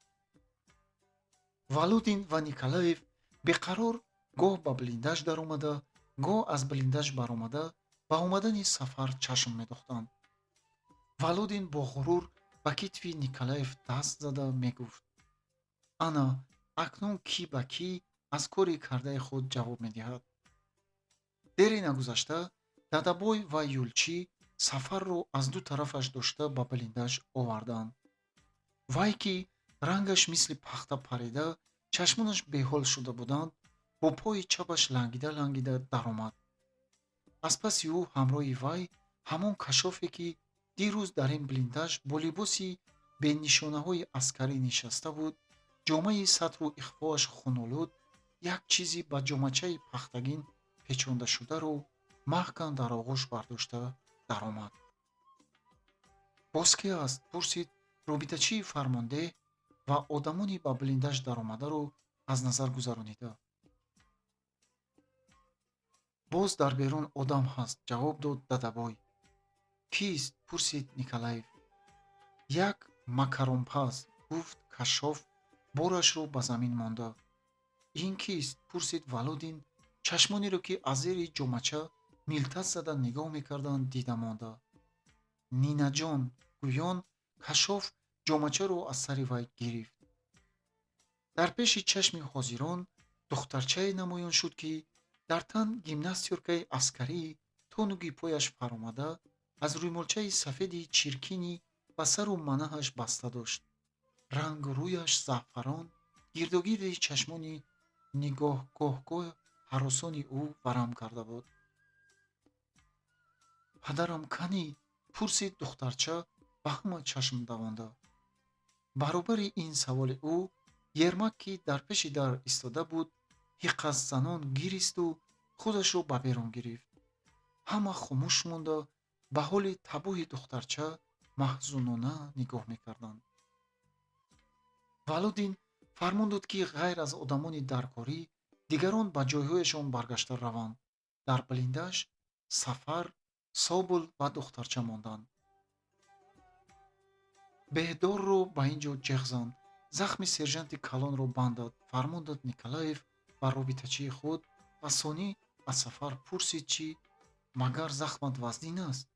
Володин ва Николаев беқарор гоҳ ба блиндаж даромада, гоҳ аз блиндаж баромада, ба омадани Сафар чашм медохтанд. Володин бо ғурур ба китфи Николаев даст зада мегуфт: ана акнун кӣ ба кӣ аз кори кардаи худ ҷавоб медиҳад. Дере нагузашта Дадабой ва Юлчӣ Сафарро аз ду тарафаш дошта ба блиндаж оварданд. Вай, ки рангаш мисли пахта парида, чашмонаш беҳол шуда буданд, бо пои чапаш лангида лангида даромад. Аз паси ӯ ҳамроҳи вай ҳамон кашофе, ки дирӯз дар ин блиндаж бо либоси бенишонаҳои аскарӣ нишаста буд, ҷомаи сатру ихфоаш хунолуд, як чизи ба ҷомачаи пахтагин печондашударо маҳкам дар оғӯш бардошта даромад. Боз ки аст? Пурсид робитачии фармондеҳ ва одамони ба блиндаж даромадаро аз назар гузаронида. Боз дар берун одам ҳаст, ҷавоб дод Дадабой. Кист? Пурсид Николаев. Як макаронпаз, гуфт кашшоф, борашро ба замин монда. Ин кист? Пурсид Володин, чашмонеро, ки аз зери ҷомача милтат зада нигоҳ мекарданд, дида монда. Нинаҷон, гӯён кашшоф ҷомачаро аз сари вай гирифт. Дар пеши чашми ҳозирон духтарчае намоён шуд, ки дар тан гимнастёркаи аскарии то нуги пояш фаромада, аз рӯймолчаи сафеди чиркинӣ ба сару манаҳаш баста дошт. Рангу рӯяш заъфарон, гирдогирди чашмони нигоҳгоҳгоҳ ҳаросони ӯ варам карда буд. Падарам канӣ? Пурсид духтарча, ба ҳама чашм давонда. Баробари ин саволи ӯ Ермак, ки дар пеши дар истода буд, ҳиққазанон гиристу худашро ба берун гирифт. Ҳама хомӯш монда, ба ҳоли табоҳи духтарча маҳзунона нигоҳ мекарданд. Володин фармон дод, ки ғайр аз одамони даркорӣ дигарон ба ҷойҳояшон баргашта раванд. Дар блиндаж Сафар, Собол ва духтарча монданд. Беҳдорро ба ин ҷо ҷеғ зан, захми сержанти калонро бандад, фармон дод Николаев ба робитачии худ ва сонӣ аз Сафар пурсид, чи магар захмат вазнин аст?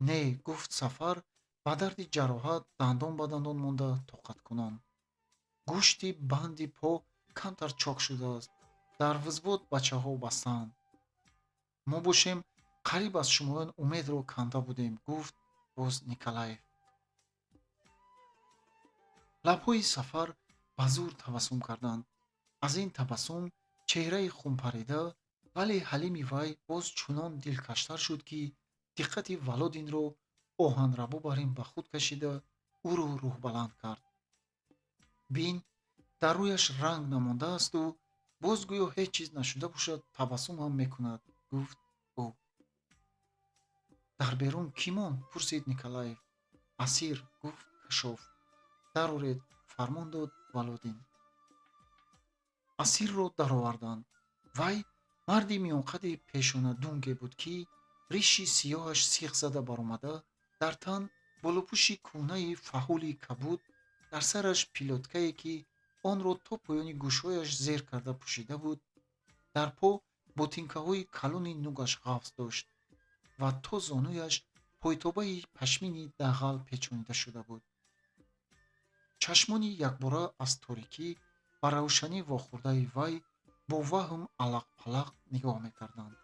Не, гуфт Сафар, ба дарди ҷароҳат дандон ба дандон монда тоқаткунон. Гӯшти банди по камтар чок шудааст, дар взвод бачаҳо бастаанд. Мо бошем, қариб аз шумоён умедро канда будем, гуфт боз Николаев. Лабҳои Сафар ба зур табассум карданд. Аз ин табассум чеҳраи хунпарида, вале ҳалими вай боз чунон дилкаштар шуд, ки диққати Володинро оҳанрабо бар ин ба худ кашида, ӯро рӯҳбаланд кард. Бин, дар рӯяш ранг намондаасту боз гӯё ҳеҷ чиз нашуда бошад, табассум ҳам мекунад, гуфт ӯ. Дар берун кӣ монд? Пурсид Николаев. Асир, гуфт кашшоф. Дароред, фармон дод Володин. Асирро дароварданд. Вай марди миёнқади пешонадунге буд, ки риши сиёҳаш сиғ зада баромада, дар тан болопӯши кӯҳнаи фаҳули кабуд, дар сараш пилоткае, ки онро то поёни гӯшҳояш зер карда пӯшида буд, дар по ботинкаҳои калони нугаш ғафз дошт ва то зонуяш пойтобаи пашмини дағал печонида шуда буд. Чашмони якбора аз торикӣ ба равшанӣ вохӯрдаи вай бо ваҳм алақ-палақ нигоҳ мекарданд.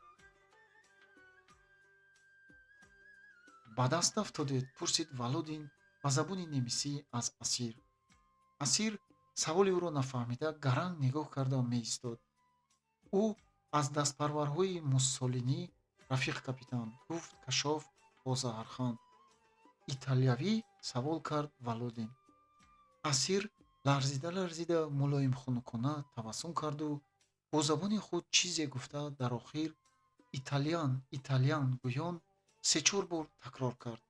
Ба даст афтодед? Пурсид Володин ба забони немисӣ аз асир. Асир саволи ӯро нафаҳмида, гаранг нигоҳ карда меистод. Ӯ аз дастпарварҳои Муссолинӣ, рафиқ капитан, гуфт кашшоф бо заҳрханд. Италиявӣ? Савол кард Володин. Асир ларзида ларзида мулоимхунукона табассум карду Бо забони худ чизе гуфта, дар охир «Итальян, итальян» гӯён се-чор бор такрор кард.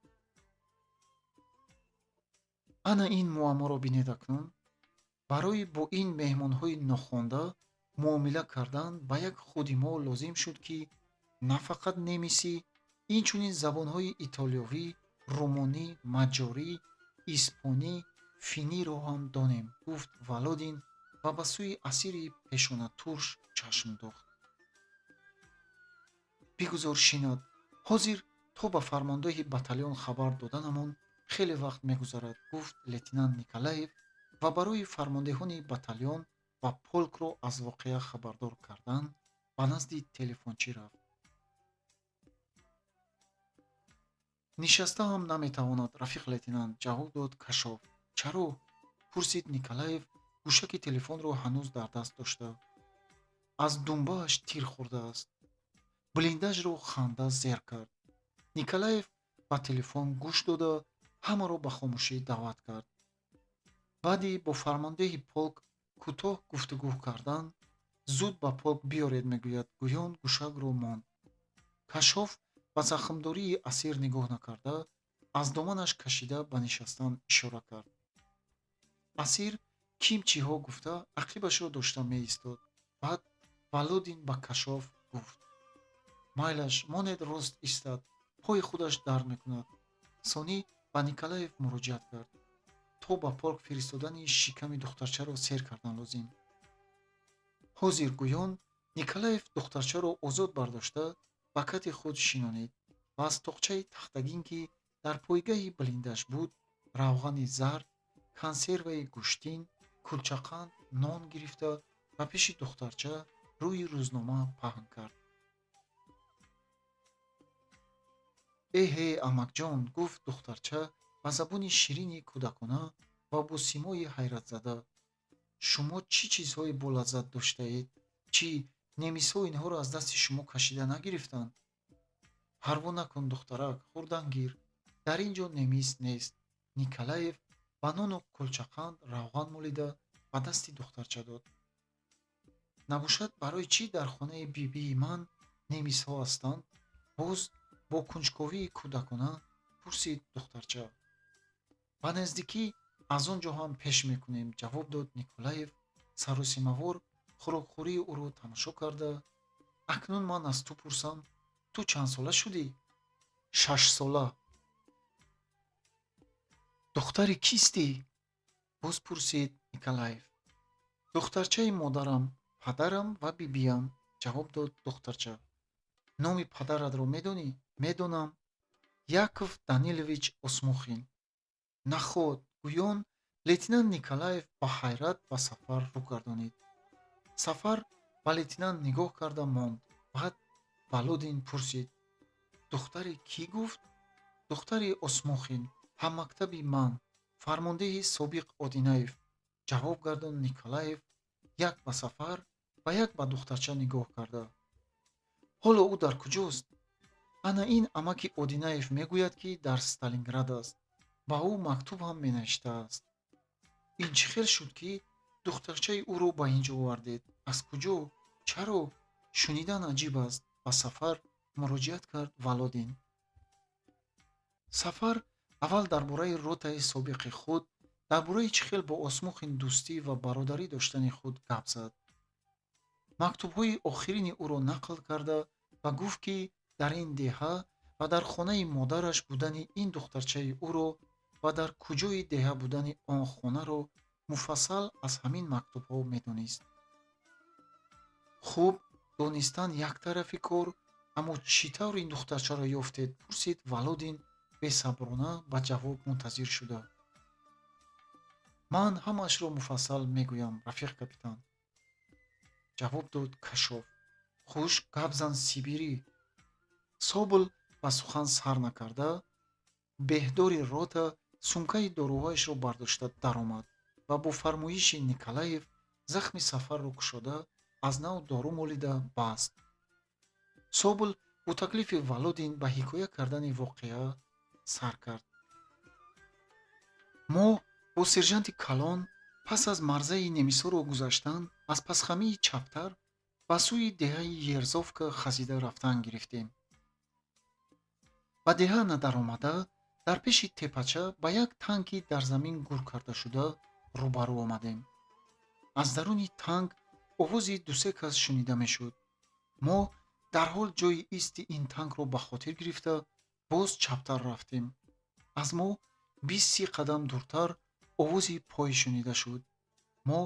Ана ин муамморо бинед акнун. Барои бо ин меҳмонҳои нохонда муомила кардан ба як худи мо лозим шуд, ки на фақат немисӣ, инчунин забонҳои итолиёвӣ, румонӣ, маҷорӣ, испонӣ, финиро ҳам донем, гуфт Володин ва ба сӯи асири пешонатурш чашм духт. Бигузор шинад. Ҳозир то ба фармондеҳи батальон хабар доданамон хеле вақт мегузарад, гуфт лейтенант Николаев ва барои фармондеҳони батальон ва полкро аз воқеа хабардор кардан ба назди телефончӣ рафт. Нишаста ҳам наметавонад, рафиқ лейтенант, ҷавоб дод Кашоф. Чаро? Пурсид Николаев, гӯшаки телефонро ҳанӯз дар даст дошта. Аз думбааш тир хӯрдааст. Блиндажро ханда зер кард. Николаев ба телефон гӯш дода, ҳамаро ба хомӯшӣ даъват кард. Баъди бо фармондеҳи полк кӯтоҳ гуфтугӯ кардан, зуд ба полк биёред мегӯяд, гӯён гӯшакро монд. Кашоф ба захмдории асир нигоҳ накарда, аз доманаш кашида ба нишастан ишора кард. Асир ким чиҳо гуфта, ақибашро дошта меистод. Баъд Володин ба Кашоф гуфт: майлаш, монед рост истад, пои худаш дард мекунад. Сонӣ ба Николаев муроҷиат кард: то ба полк фиристодани шиками духтарчаро сер кардан лозим. Ҳозир, гӯён Николаев духтарчаро озод бардошта ба кати худ шинонид ва аз тоқчаи тахтагин, ки дар пойгаҳи блиндаж буд, равғани зард, консерваи гӯштин, кулчақанд, нон гирифта, ба пеши духтарча рӯи рӯзнома паҳн кард. Эҳе, амакҷон, гуфт духтарча ба забони ширини кӯдакона ва бо симои ҳайратзада. Шумо чӣ чизҳои болаззат доштаед? Чӣ, немисҳо инҳоро аз дасти шумо кашида нагирифтанд? Парво накун, духтарак, хӯрдан гир. Дар ин ҷо немис нест. Николаев ба нону кулчақанд равған молида ба дасти духтарча дод. Набошад, барои чӣ дар хонаи бибии ман немисҳо ҳастанд? Боз бо кунҷковии кӯдакона пурсид духтарча. Ба наздикӣ аз он ҷо ҳам пеш мекунем, ҷавоб дод Николаев, саросимавор хӯрокхӯрии ӯро тамошо карда. Акнун ман аз ту пурсам, ту чандсола шудӣ? Шашсола. Духтари кистӣ? Боз пурсид Николаев. Духтарчаи модарам, падарам ва бибиям, ҷавоб дод духтарча. Номи падаратро медонӣ? Медонам. Яков Данилович Осмухин. Наход, гӯён лейтенант Николаев ба ҳайрат ба Сафар рӯ гардонид. Сафар ба лейтенант нигоҳ карда монд. Баъд Володин пурсид: духтари кӣ гуфт? Духтари Осмухин, ҳаммактаби ман, фармондеҳи собиқ Одинаев, ҷавоб гардонд Николаев, як ба Сафар ва як ба духтарча нигоҳ карда. Ҳоло ӯ дар куҷост? Ана ин амаки Одинаев мегӯяд, ки дар Сталинград аст. Ба ӯ мактуб ҳам менавиштааст. Ин чӣ хел шуд, ки духтарчаи ӯро ба ин ҷо овардед? Аз куҷо? Чаро? Шунидан аҷиб аст, ба Сафар муроҷиат кард Володин. Сафар аввал дар бораи ротаи собиқи худ, дар бораи чӣ хел бо Осмухин дӯстӣ ва бародарӣ доштани худ гап зад. Мактубҳои охирини ӯро нақл карда ва гуфт, ки дар ин деҳа ва дар хонаи модараш будани ин духтарчаи ӯро ва дар куҷои деҳа будани он хонаро муфассал аз ҳамин мактубҳо медонист. Хуб, донистан як тарафи кор, аммо чӣ тавр ин духтарчаро ёфтед? Пурсид Володин бесаброна ба ҷавоб мунтазир шуда. Ман ҳамаашро муфассал мегӯям, рафиқ капитан, ҷавоб дод Кашоф. Хуш, гап зан, сибирӣ. Собол ба сухан сар накарда, беҳдори рота сумкаи доруҳояшро бардошта даромад ва бо фармоиши Николаев захми Сафарро кушода, аз нав дору молида баст. Собол бо таклифи Володин ба ҳикоя кардани воқеа сар кард. Мо бо сержанти калон пас аз марзаи немисҳоро гузаштан аз пасхамии чаптар Ба сӯи деҳаи Ерзовка хазида рафтан гирифтем. Ба деҳа надаромада, дар пеши теппача ба як танки дар замин гур кардашуда рӯбарӯ омадем. Аз даруни танк овози дусе кас шунида мешуд. Мо дарҳол ҷойи исти ин танкро ба хотир гирифта, боз чаптар рафтем. Аз мо 20-30 қадам дуртар овози пой шунида шуд. Мо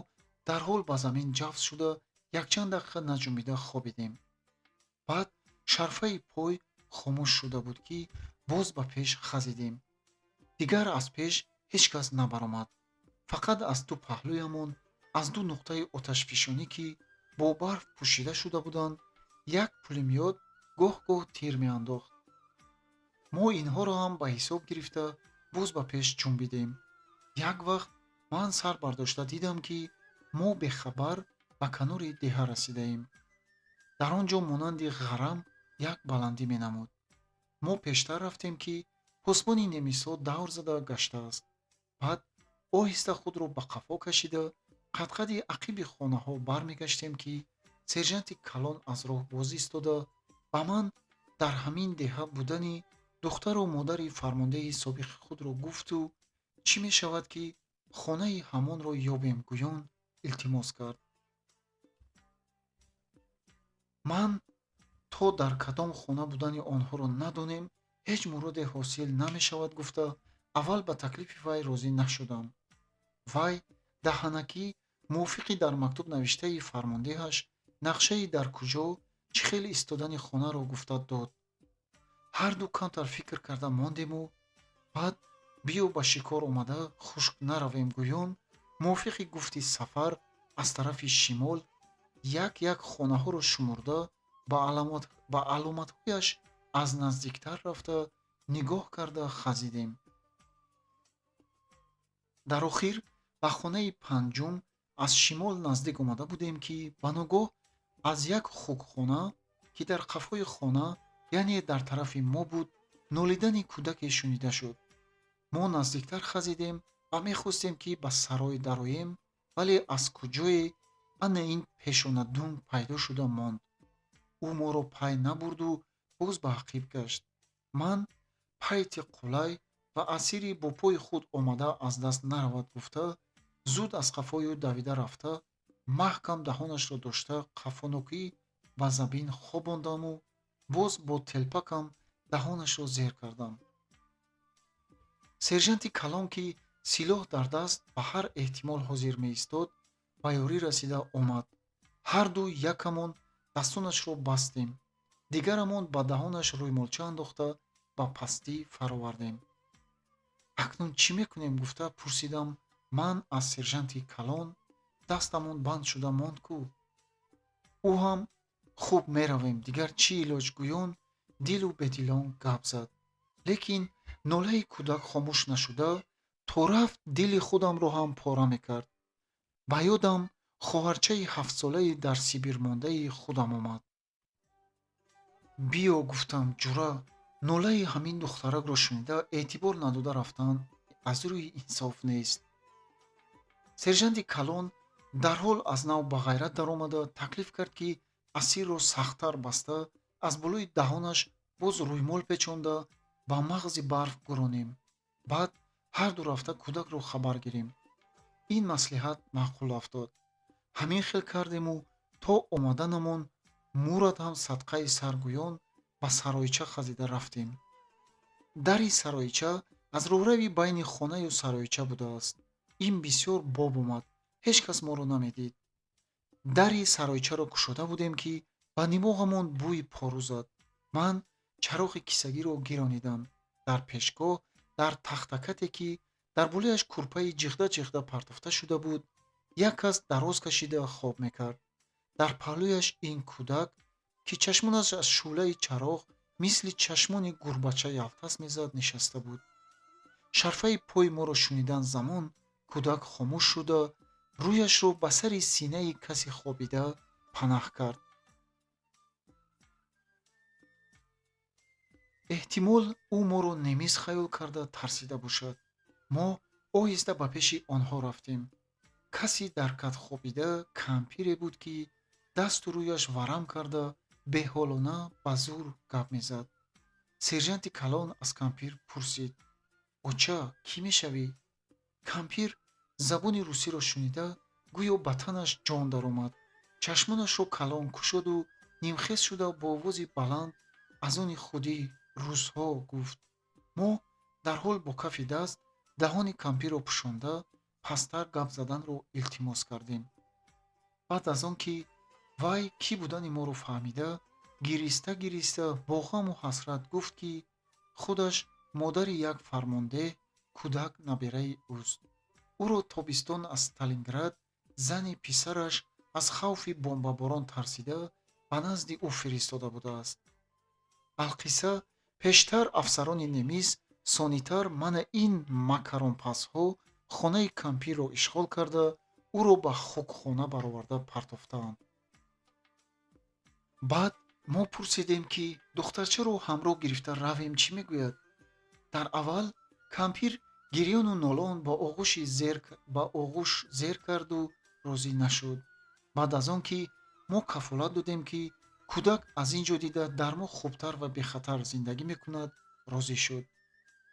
дарҳол ба замин ҷафс шуда, якчанд дақиқа наҷунбида хобидем. Баъд шарфаи пой хомӯш шуда буд, ки боз ба пеш хазидем. Дигар аз пеш ҳеҷ кас набаромад. Фақат аз ду паҳлӯямон, аз ду нуқтаи оташфишонӣ, ки бо барф пӯшида шуда буданд, як пулемёт гоҳ-гоҳ тир меандохт. Мо инҳоро ҳам ба ҳисоб гирифта, боз ба пеш ҷунбидем. Як вақт ман сар бардошта дидам, ки мо бехабар ба канори деҳа расидаем. Дар он ҷо монанди ғарам як баландӣ менамуд. Мо пештар рафтем, ки посбони немисҳо давр зада гаштааст. Баъд оҳиста худро ба қафо кашида, қадқади ақиби хонаҳо бармегаштем, ки сержанти калон аз роҳ боз истода, ба ман дар ҳамин деҳа будани духтару модари фармондеҳи собиқи худро гуфту чӣ мешавад, ки хонаи ҳамонро ёбем гӯён илтимос кард. Ман то дар кадом хона будани онҳоро надонем, ҳеҷ муроде ҳосил намешавад гуфта, аввал ба таклифи вай розӣ нашудам. Вай даҳанакӣ мувофиқи дар мактуб навиштаи фармондеҳаш нақшаи дар куҷо чӣ хел истодани хонаро гуфта дод. Ҳарду камтар фикр карда мондему баъд биё ба шикор омада хушк наравем гӯён мувофиқи гуфти Сафар аз тарафи шимол як-як хонаҳоро шумурда, ба аломатҳояш аз наздиктар рафта нигоҳ карда хазидем. Дар охир ба хонаи панҷум аз шимол наздик омада будем, ки ба ногоҳ аз як хукхона, ки дар қафои хона, яъне дар тарафи мо буд, нолидани кӯдаке шунида шуд. Мо наздиктар хазидем ва мехостем, ки ба сарой дароем, вале аз куҷое ана ин пешонадунг пайдо шуда монд. Ӯ моро пай набурду боз ба ақиб гашт. Ман пайти қулай ва асири бо пои худ омада аз даст наравад гуфта, зуд аз қафои ӯ давида рафта, маҳкам даҳонашро дошта, қафонокӣ ба замин хобондаму боз бо телпакам даҳонашро зер кардам. Сержанти калон, ки силоҳ дар даст ба ҳар эҳтимол ҳозир меистод, ба ёрӣ расида омад. Ҳарду якамон дастонашро бастем, дигарамон ба даҳонаш рӯймолча андохта, ба пастӣ фаровардем. Акнун чӣ мекунем гуфта пурсидам ман аз сержанти калон, дастамон банд шуда монд ку. Ӯ ҳам хуб меравем, дигар чӣ илоҷ гӯён дилу бедилон гап зад. Лекин нолаи кӯдак хомӯш нашуда, то рафт дили худамро ҳам пора мекард. Ба ёдам хоҳарчаи ҳафтсолаи дар Сибир мондаи худам омад. Биё, гуфтам, ҷура, нолаи ҳамин духтаракро шунида эътибор надода рафтан аз рӯи инсоф нест. Сержанти калон дарҳол аз нав ба ғайрат даромада, таклиф кард, ки асирро сахттар баста, аз болои даҳонаш боз рӯймол печонда, ба мағзи барф гуронем. Баъд ҳарду рафта кӯдакро хабар гирем. Ин маслиҳат маъқул афтод. Ҳамин хел кардему то омаданамон мурад ҳам садқаи сар гӯён ба саройча хазида рафтем. Дари саройча аз роҳрави байни хонаю саройча будааст. Ин бисёр боб омад, ҳеҷ кас моро намедид. Дари саройчаро кушода будем, ки ба димоғамон бӯи пору зад. Ман чароғи кисагиро гиронидам. Дар пешгоҳ, дар тахтакате, ки дар болояш кӯрпаи ҷиғда-ҷиғда партофта шуда буд, як кас дароз кашида хоб мекард. Дар паҳлӯяш ин кӯдак, ки чашмонаш аз шӯълаи чароғ мисли чашмони гурбача ялтас мезад, нишаста буд. Шарфаи пои моро шунидан замон кӯдак хомӯш шуда, рӯяшро ба сари синаи каси хобида панаҳ кард. Эҳтимол, ӯ моро немис хаёл карда тарсида бошад. Мо оҳиста ба пеши онҳо рафтем. Каси дар кат хобида кампире буд, ки Дасту рӯяш варам карда, беҳолона ба зӯр гап мезад. Сержанти калон аз кампир пурсид: «Оча, кӣ мешавӣ?» Кампир забони русиро шунида, гӯё ба танаш ҷон даромад. Чашмонашро калон кушоду нимхез шуда, бо овози баланд: «Аз они худи русҳо», гуфт. Мо дарҳол бо кафи даст даҳони кампирро пӯшонда, пасттар гап заданро илтимос кардем. Баъд аз он ки вай кӣ будани моро фаҳмида, гириста гириста бо ғаму ҳасрат гуфт, ки худаш модари як фармондеҳ, кӯдак набераи ӯст. Ӯро тобистон аз Сталинград зани писараш аз хавфи бомбаборон тарсида ба назди ӯ фиристода будааст. Алқисса, пештар афсарони немис, сонитар мана ин макаронпазҳо хонаи кампирро ишғол карда, ӯро ба хукхона бароварда партофтаанд. Баъд мо пурсидем, ки духтарчаро ҳамроҳ гирифта равем, чӣ мегӯяд? Дар аввал кампир гирёну нолон ба оғӯш зер карду розӣ нашуд. Баъд аз он ки мо кафолат додем, ки кӯдак аз ин ҷо дида дар мо хубтар ва бехатар зиндагӣ мекунад, розӣ шуд.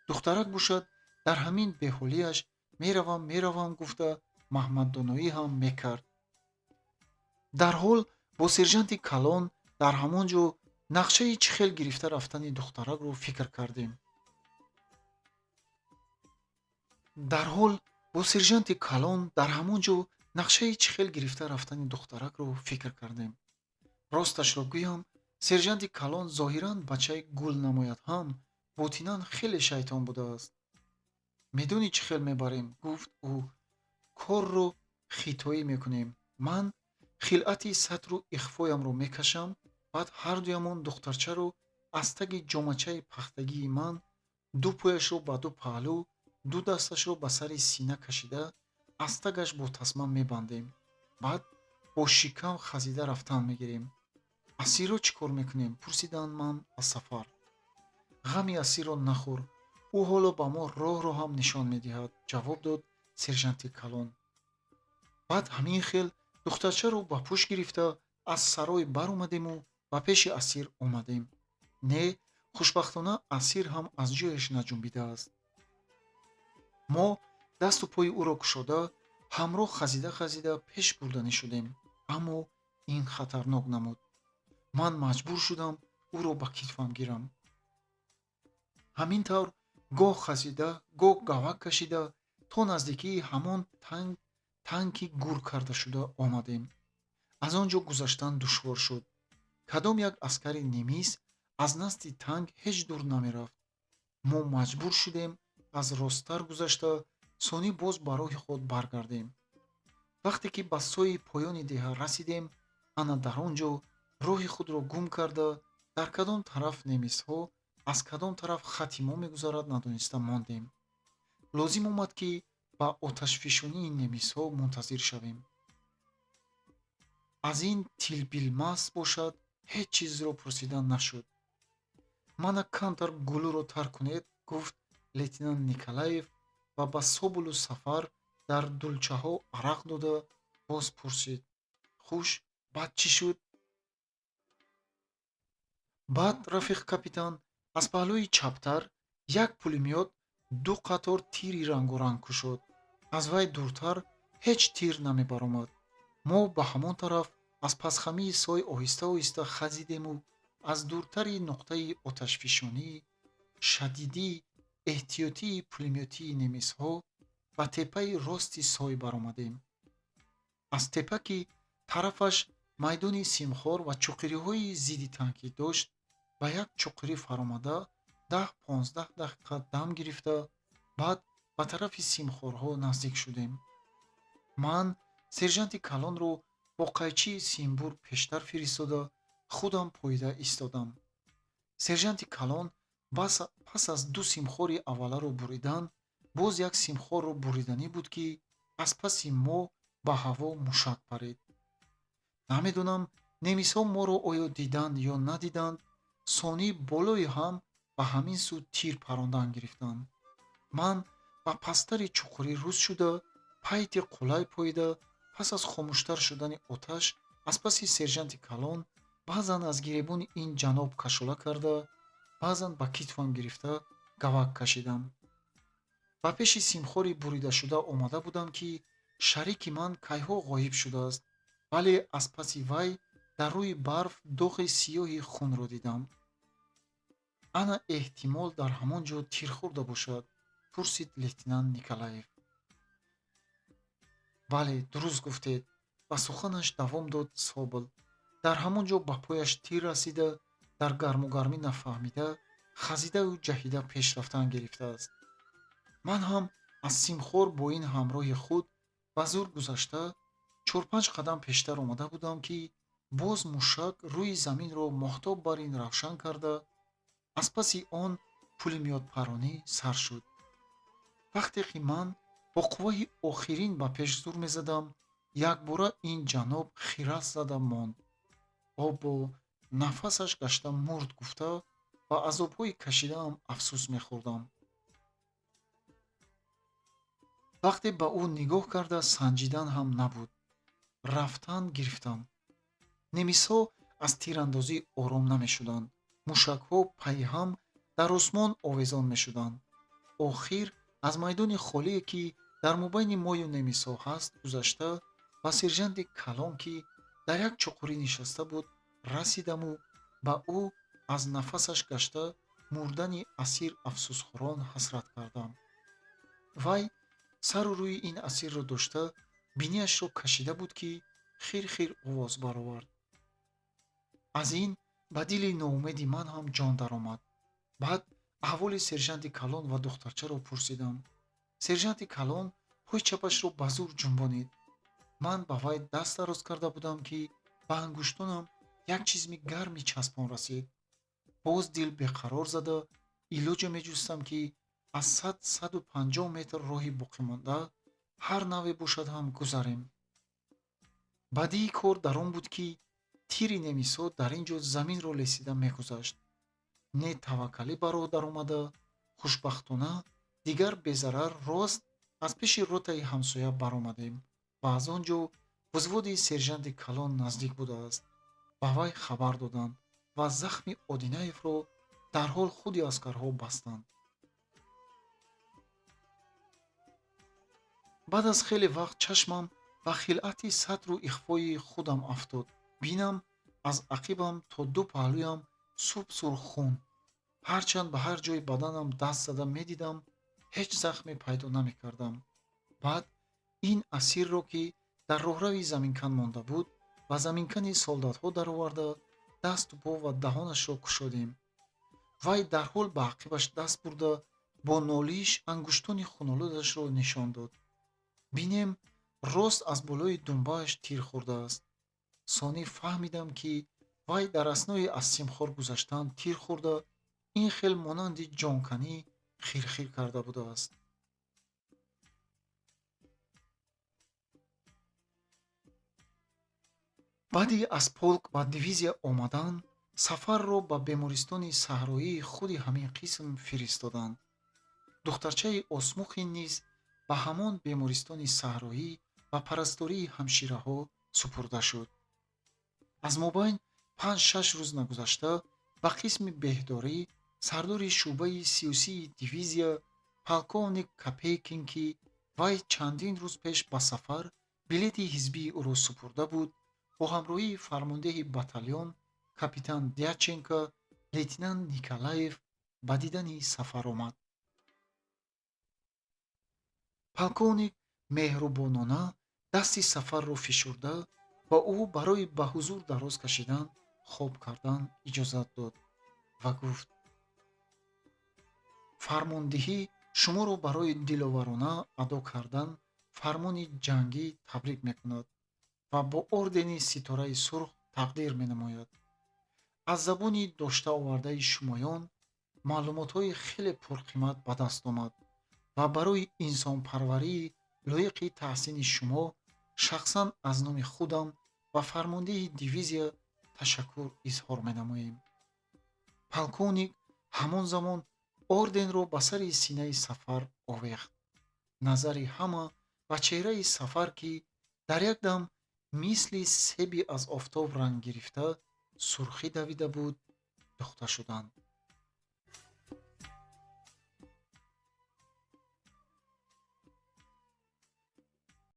Духтарак бошад, дар ҳамин беҳолиаш «меравам, меравам» гуфта, маҳмаддоноӣ ҳам мекард. Дарҳол бо сержанти калон дар ҳамон ҷо нақшаи чӣ хел гирифта рафтани духтаракро фикр кардем. Дарҳол бо сержанти калон дар ҳамон ҷо нақшаи чӣ хел гирифта рафтани духтаракро фикр кардем. Росташро гӯям, сержанти калон зоҳиран бачаи гул намояд ҳам, ботинан хеле шайтон будааст. «Медонӣ, чӣ хел мебарем?» гуфт ӯ. «Корро хитоӣ мекунем. Ман хилъати сатру ихфоямро мекашам, баъд ҳардуямон духтарчаро аз таги ҷомачаи пахтагии ман, ду пояшро ба ду паҳлӯ, ду дасташро ба сари сина кашида, аз тагаш бо тасма мебандем. Баъд бо шикам хазида рафтан мегирем». «Асирро чӣ кор мекунем?» пурсиданд ман аз Сафар. «Ғами асирро нахӯр, ӯ ҳоло ба мо роҳро ҳам нишон медиҳад», ҷавоб дод сержанти калон. Баъд ҳамин хел духтарчаро ба пушт гирифта, аз сарой баромадему ба пеши асир омадем. Не, хушбахтона асир ҳам аз ҷояш наҷунбидааст. Мо дасту пои ӯро кушода, ҳамроҳ хазида хазида пеш бурданӣ шудем, аммо ин хатарнок намуд. Ман маҷбур шудам ӯро ба китфам гирам. Ҳамин тавр гоҳ хазида, гоҳ гавак кашида, то наздикии ҳамон танки гур кардашуда омадем. Аз он ҷо гузаштан душвор шуд. Кадом як аскари немис аз назди танк ҳеҷ дур намерафт. Мо маҷбур шудем аз росттар гузашта, сонӣ боз ба роҳи худ баргардем. Вақте ки ба сои поёни деҳа расидем, ана дар он ҷо роҳи худро гум карда, дар кадом тараф немисҳо, аз кадом тараф хати мо мегузарад, надониста мондем. Лозим омад, ки ба оташфишонии немисҳо мунтазир шавем. Аз ин тилбилмас бошад, ҳеҷ чизро пурсида нашуд. «Мана камтар гулӯро тар кунед», гуфт лейтенант Николаев ва ба Соболу Сафар дар дулчаҳо арақ дода, боз пурсид: «Хуш, баъд чӣ шуд?» Баъд, рафиқ капитан, аз паҳлӯи чаптар як пулемёт ду қатор тири рангоранг кушод. Аз вай дуртар ҳеҷ тир намебаромад. Мо ба ҳамон тараф аз пасхамии сой оҳиста оҳиста хазидему аз дуртари нуқтаи оташфишонии шадидии эҳтиётии пулемётии немисҳо ба теппаи рости сой баромадем. Аз теппа, ки тарафаш майдони симхор ва чуқуриҳои зидди танкӣ дошт, ба як чуқурӣ фаромада, 10-15 дақиқа дам гирифта, баъд ба тарафи симхорҳо наздик шудем. Ман сержанти калонро бо қайчии симбур пештар фиристода, худам поида истодам. Сержанти калон пас аз ду симхори авваларо буридан, боз як симхорро буриданӣ буд, ки аз паси мо ба ҳаво мушак парид. Намедонам, немисҳо моро оё диданд ё надиданд, сонӣ болои ҳам ба ҳамин сӯ тир парондан гирифтанд. Ман ба пасттари чуқурӣ рӯз шуда, пайти қулай поида, пас аз хомӯштар шудани оташ Аз паси сержанти калон баъзан аз гиребони ин ҷаноб кашола карда, баъзан ба китфам гирифта гавак кашидам. Ба пеши симхори буридашуда омада будам, ки шарики ман кайҳо ғоиб шудааст, вале аз паси вай дар рӯи барф доғи сиёҳи хунро дидам. Ана эҳтимол дар ҳамон ҷо тир хӯрда бошад, пурсид лейтенант Николаев. Бале, дуруст гуфтед, ба суханаш давом дод Собол. Дар ҳамон ҷо ба пояш тир расида, дар гарму гармӣ нафаҳмида, хазидаю ҷаҳида пеш рафтан гирифтааст. Ман ҳам аз симхор бо ин ҳамроҳи худ ба зур гузашта, 4-5 қадам пештар омада будам, ки боз мушак рӯи заминро моҳтоб бар ин равшан карда, аз паси он пулемётпаронӣ сар шуд. Вақте ки ман бо қувваи охирин ба пеш зур мезадам, якбора ин ҷаноб хирас зада монд. Обо, нафасаш гашта мурд гуфта, ба азобҳои кашидаам афсӯс мехӯрдам. Вақте ба ӯ нигоҳ карда санҷидан ҳам набуд. Рафтан гирифтам. Немисҳо аз тирандозӣ ором намешуданд. Мушакҳо пайҳам дар осмон овезон мешуданд. Охир аз майдони холие, ки дар мобайни мою немисҳо ҳаст, гузашта, ба сержанти калон, ки дар як чуқурӣ нишаста буд, расидаму ба ӯ аз нафасаш гашта мурдани асир афсӯсхӯрон ҳасрат кардам. Вай сару рӯи ин асирро дошта, биниашро кашида буд, ки хир-хир овоз баровард. Аз ин ба дили ноумеди ман ҳам ҷон даромад. Баъд аҳволи сержанти калон ва духтарчаро пурсидам. Сержанти калон пои чапашро ба зур ҷунбонид. Ман ба вай даст дароз карда будам, ки ба ангуштонам як чизми гарми часпон расид. Боз дил беқарор зада илоҷе меҷустам, ки аз 100-150 метр роҳи боқимонда ҳар навъе бошад ҳам гузарем. Бадии кор дар он буд, ки тири немисҳо дар ин ҷо заминро лесида мегузашт. Не таваккалӣ ба роҳ даромада, хушбахтона дигар безарар рост аз пеши ротаи ҳамсоя баромадем ва аз он ҷо взводи сержанти калон наздик будааст. Ба вай хабар доданд ва захми Одинаевро дарҳол худи аскарҳо бастанд. Баъд аз хеле вақт чашмам ба хилъати сатру ихфои худам афтод. Бинам, аз ақибам то ду паҳлӯям сурб-сурх хун. Ҳарчанд ба ҳар ҷои баданам даст зада медидам, ҳеҷ захме пайдо намекардам. Баъд ин асирро, ки дар роҳрави заминкан монда буд, ба заминкани солдатҳо дароварда, дасту по ва даҳонашро кушодем. Вай дарҳол ба ақибаш даст бурда, бо нолиш ангуштони хунолудашро нишон дод. Бинем, рост аз болои думбааш тир хӯрдааст. Сонӣ фаҳмидам, ки вай дар аснои аз симхор гузаштан тир хӯрда, ин хел монанди ҷонканӣ хирхир карда будааст. Баъди аз полк ба дивизия омадан, Сафарро ба бемористони саҳроии худи ҳамин қисм фиристоданд. Духтарчаи Осмухин низ ба ҳамон бемористони саҳроӣ ва парастории ҳамшираҳо супурда шуд. Аз мобайн 5-6 рӯз нагузашта ба қисми беҳдорӣ сардори шӯъбаи 33-и дивизия полковник Копейкин, ки вай чандин рӯз пеш ба Сафар билети ҳизбии ӯро супурда буд, бо ҳамроҳии фармондеҳи батальон капитан Дяченко, лейтенант Николаев ба дидани Сафар омад. Полковник меҳрубонона дасти Сафарро фишурда, ба ӯ барои ба ҳузур дароз кашидан, хоб кардан иҷозат дод ва гуфт: фармондиҳӣ шуморо барои диловарона адо кардан фармони ҷангӣ табрик мекунад ва бо ордени Ситораи Сурх тақдир менамояд. Аз забони дошта овардаи шумоён маълумотҳои хеле пурқимат ба даст омад ва барои инсонпарварии лоиқи таҳсини шумо шахсан аз номи худам ва фармондеҳи дивизия ташаккур изҳор менамоем. Полковник ҳамон замон орденро ба сари синаи Сафар овехт. Назари ҳама ба чеҳраи Сафар, ки дар як дам Мисли себи аз офтоб ранг гирифта, сурхӣ давида буд, духта шуданд.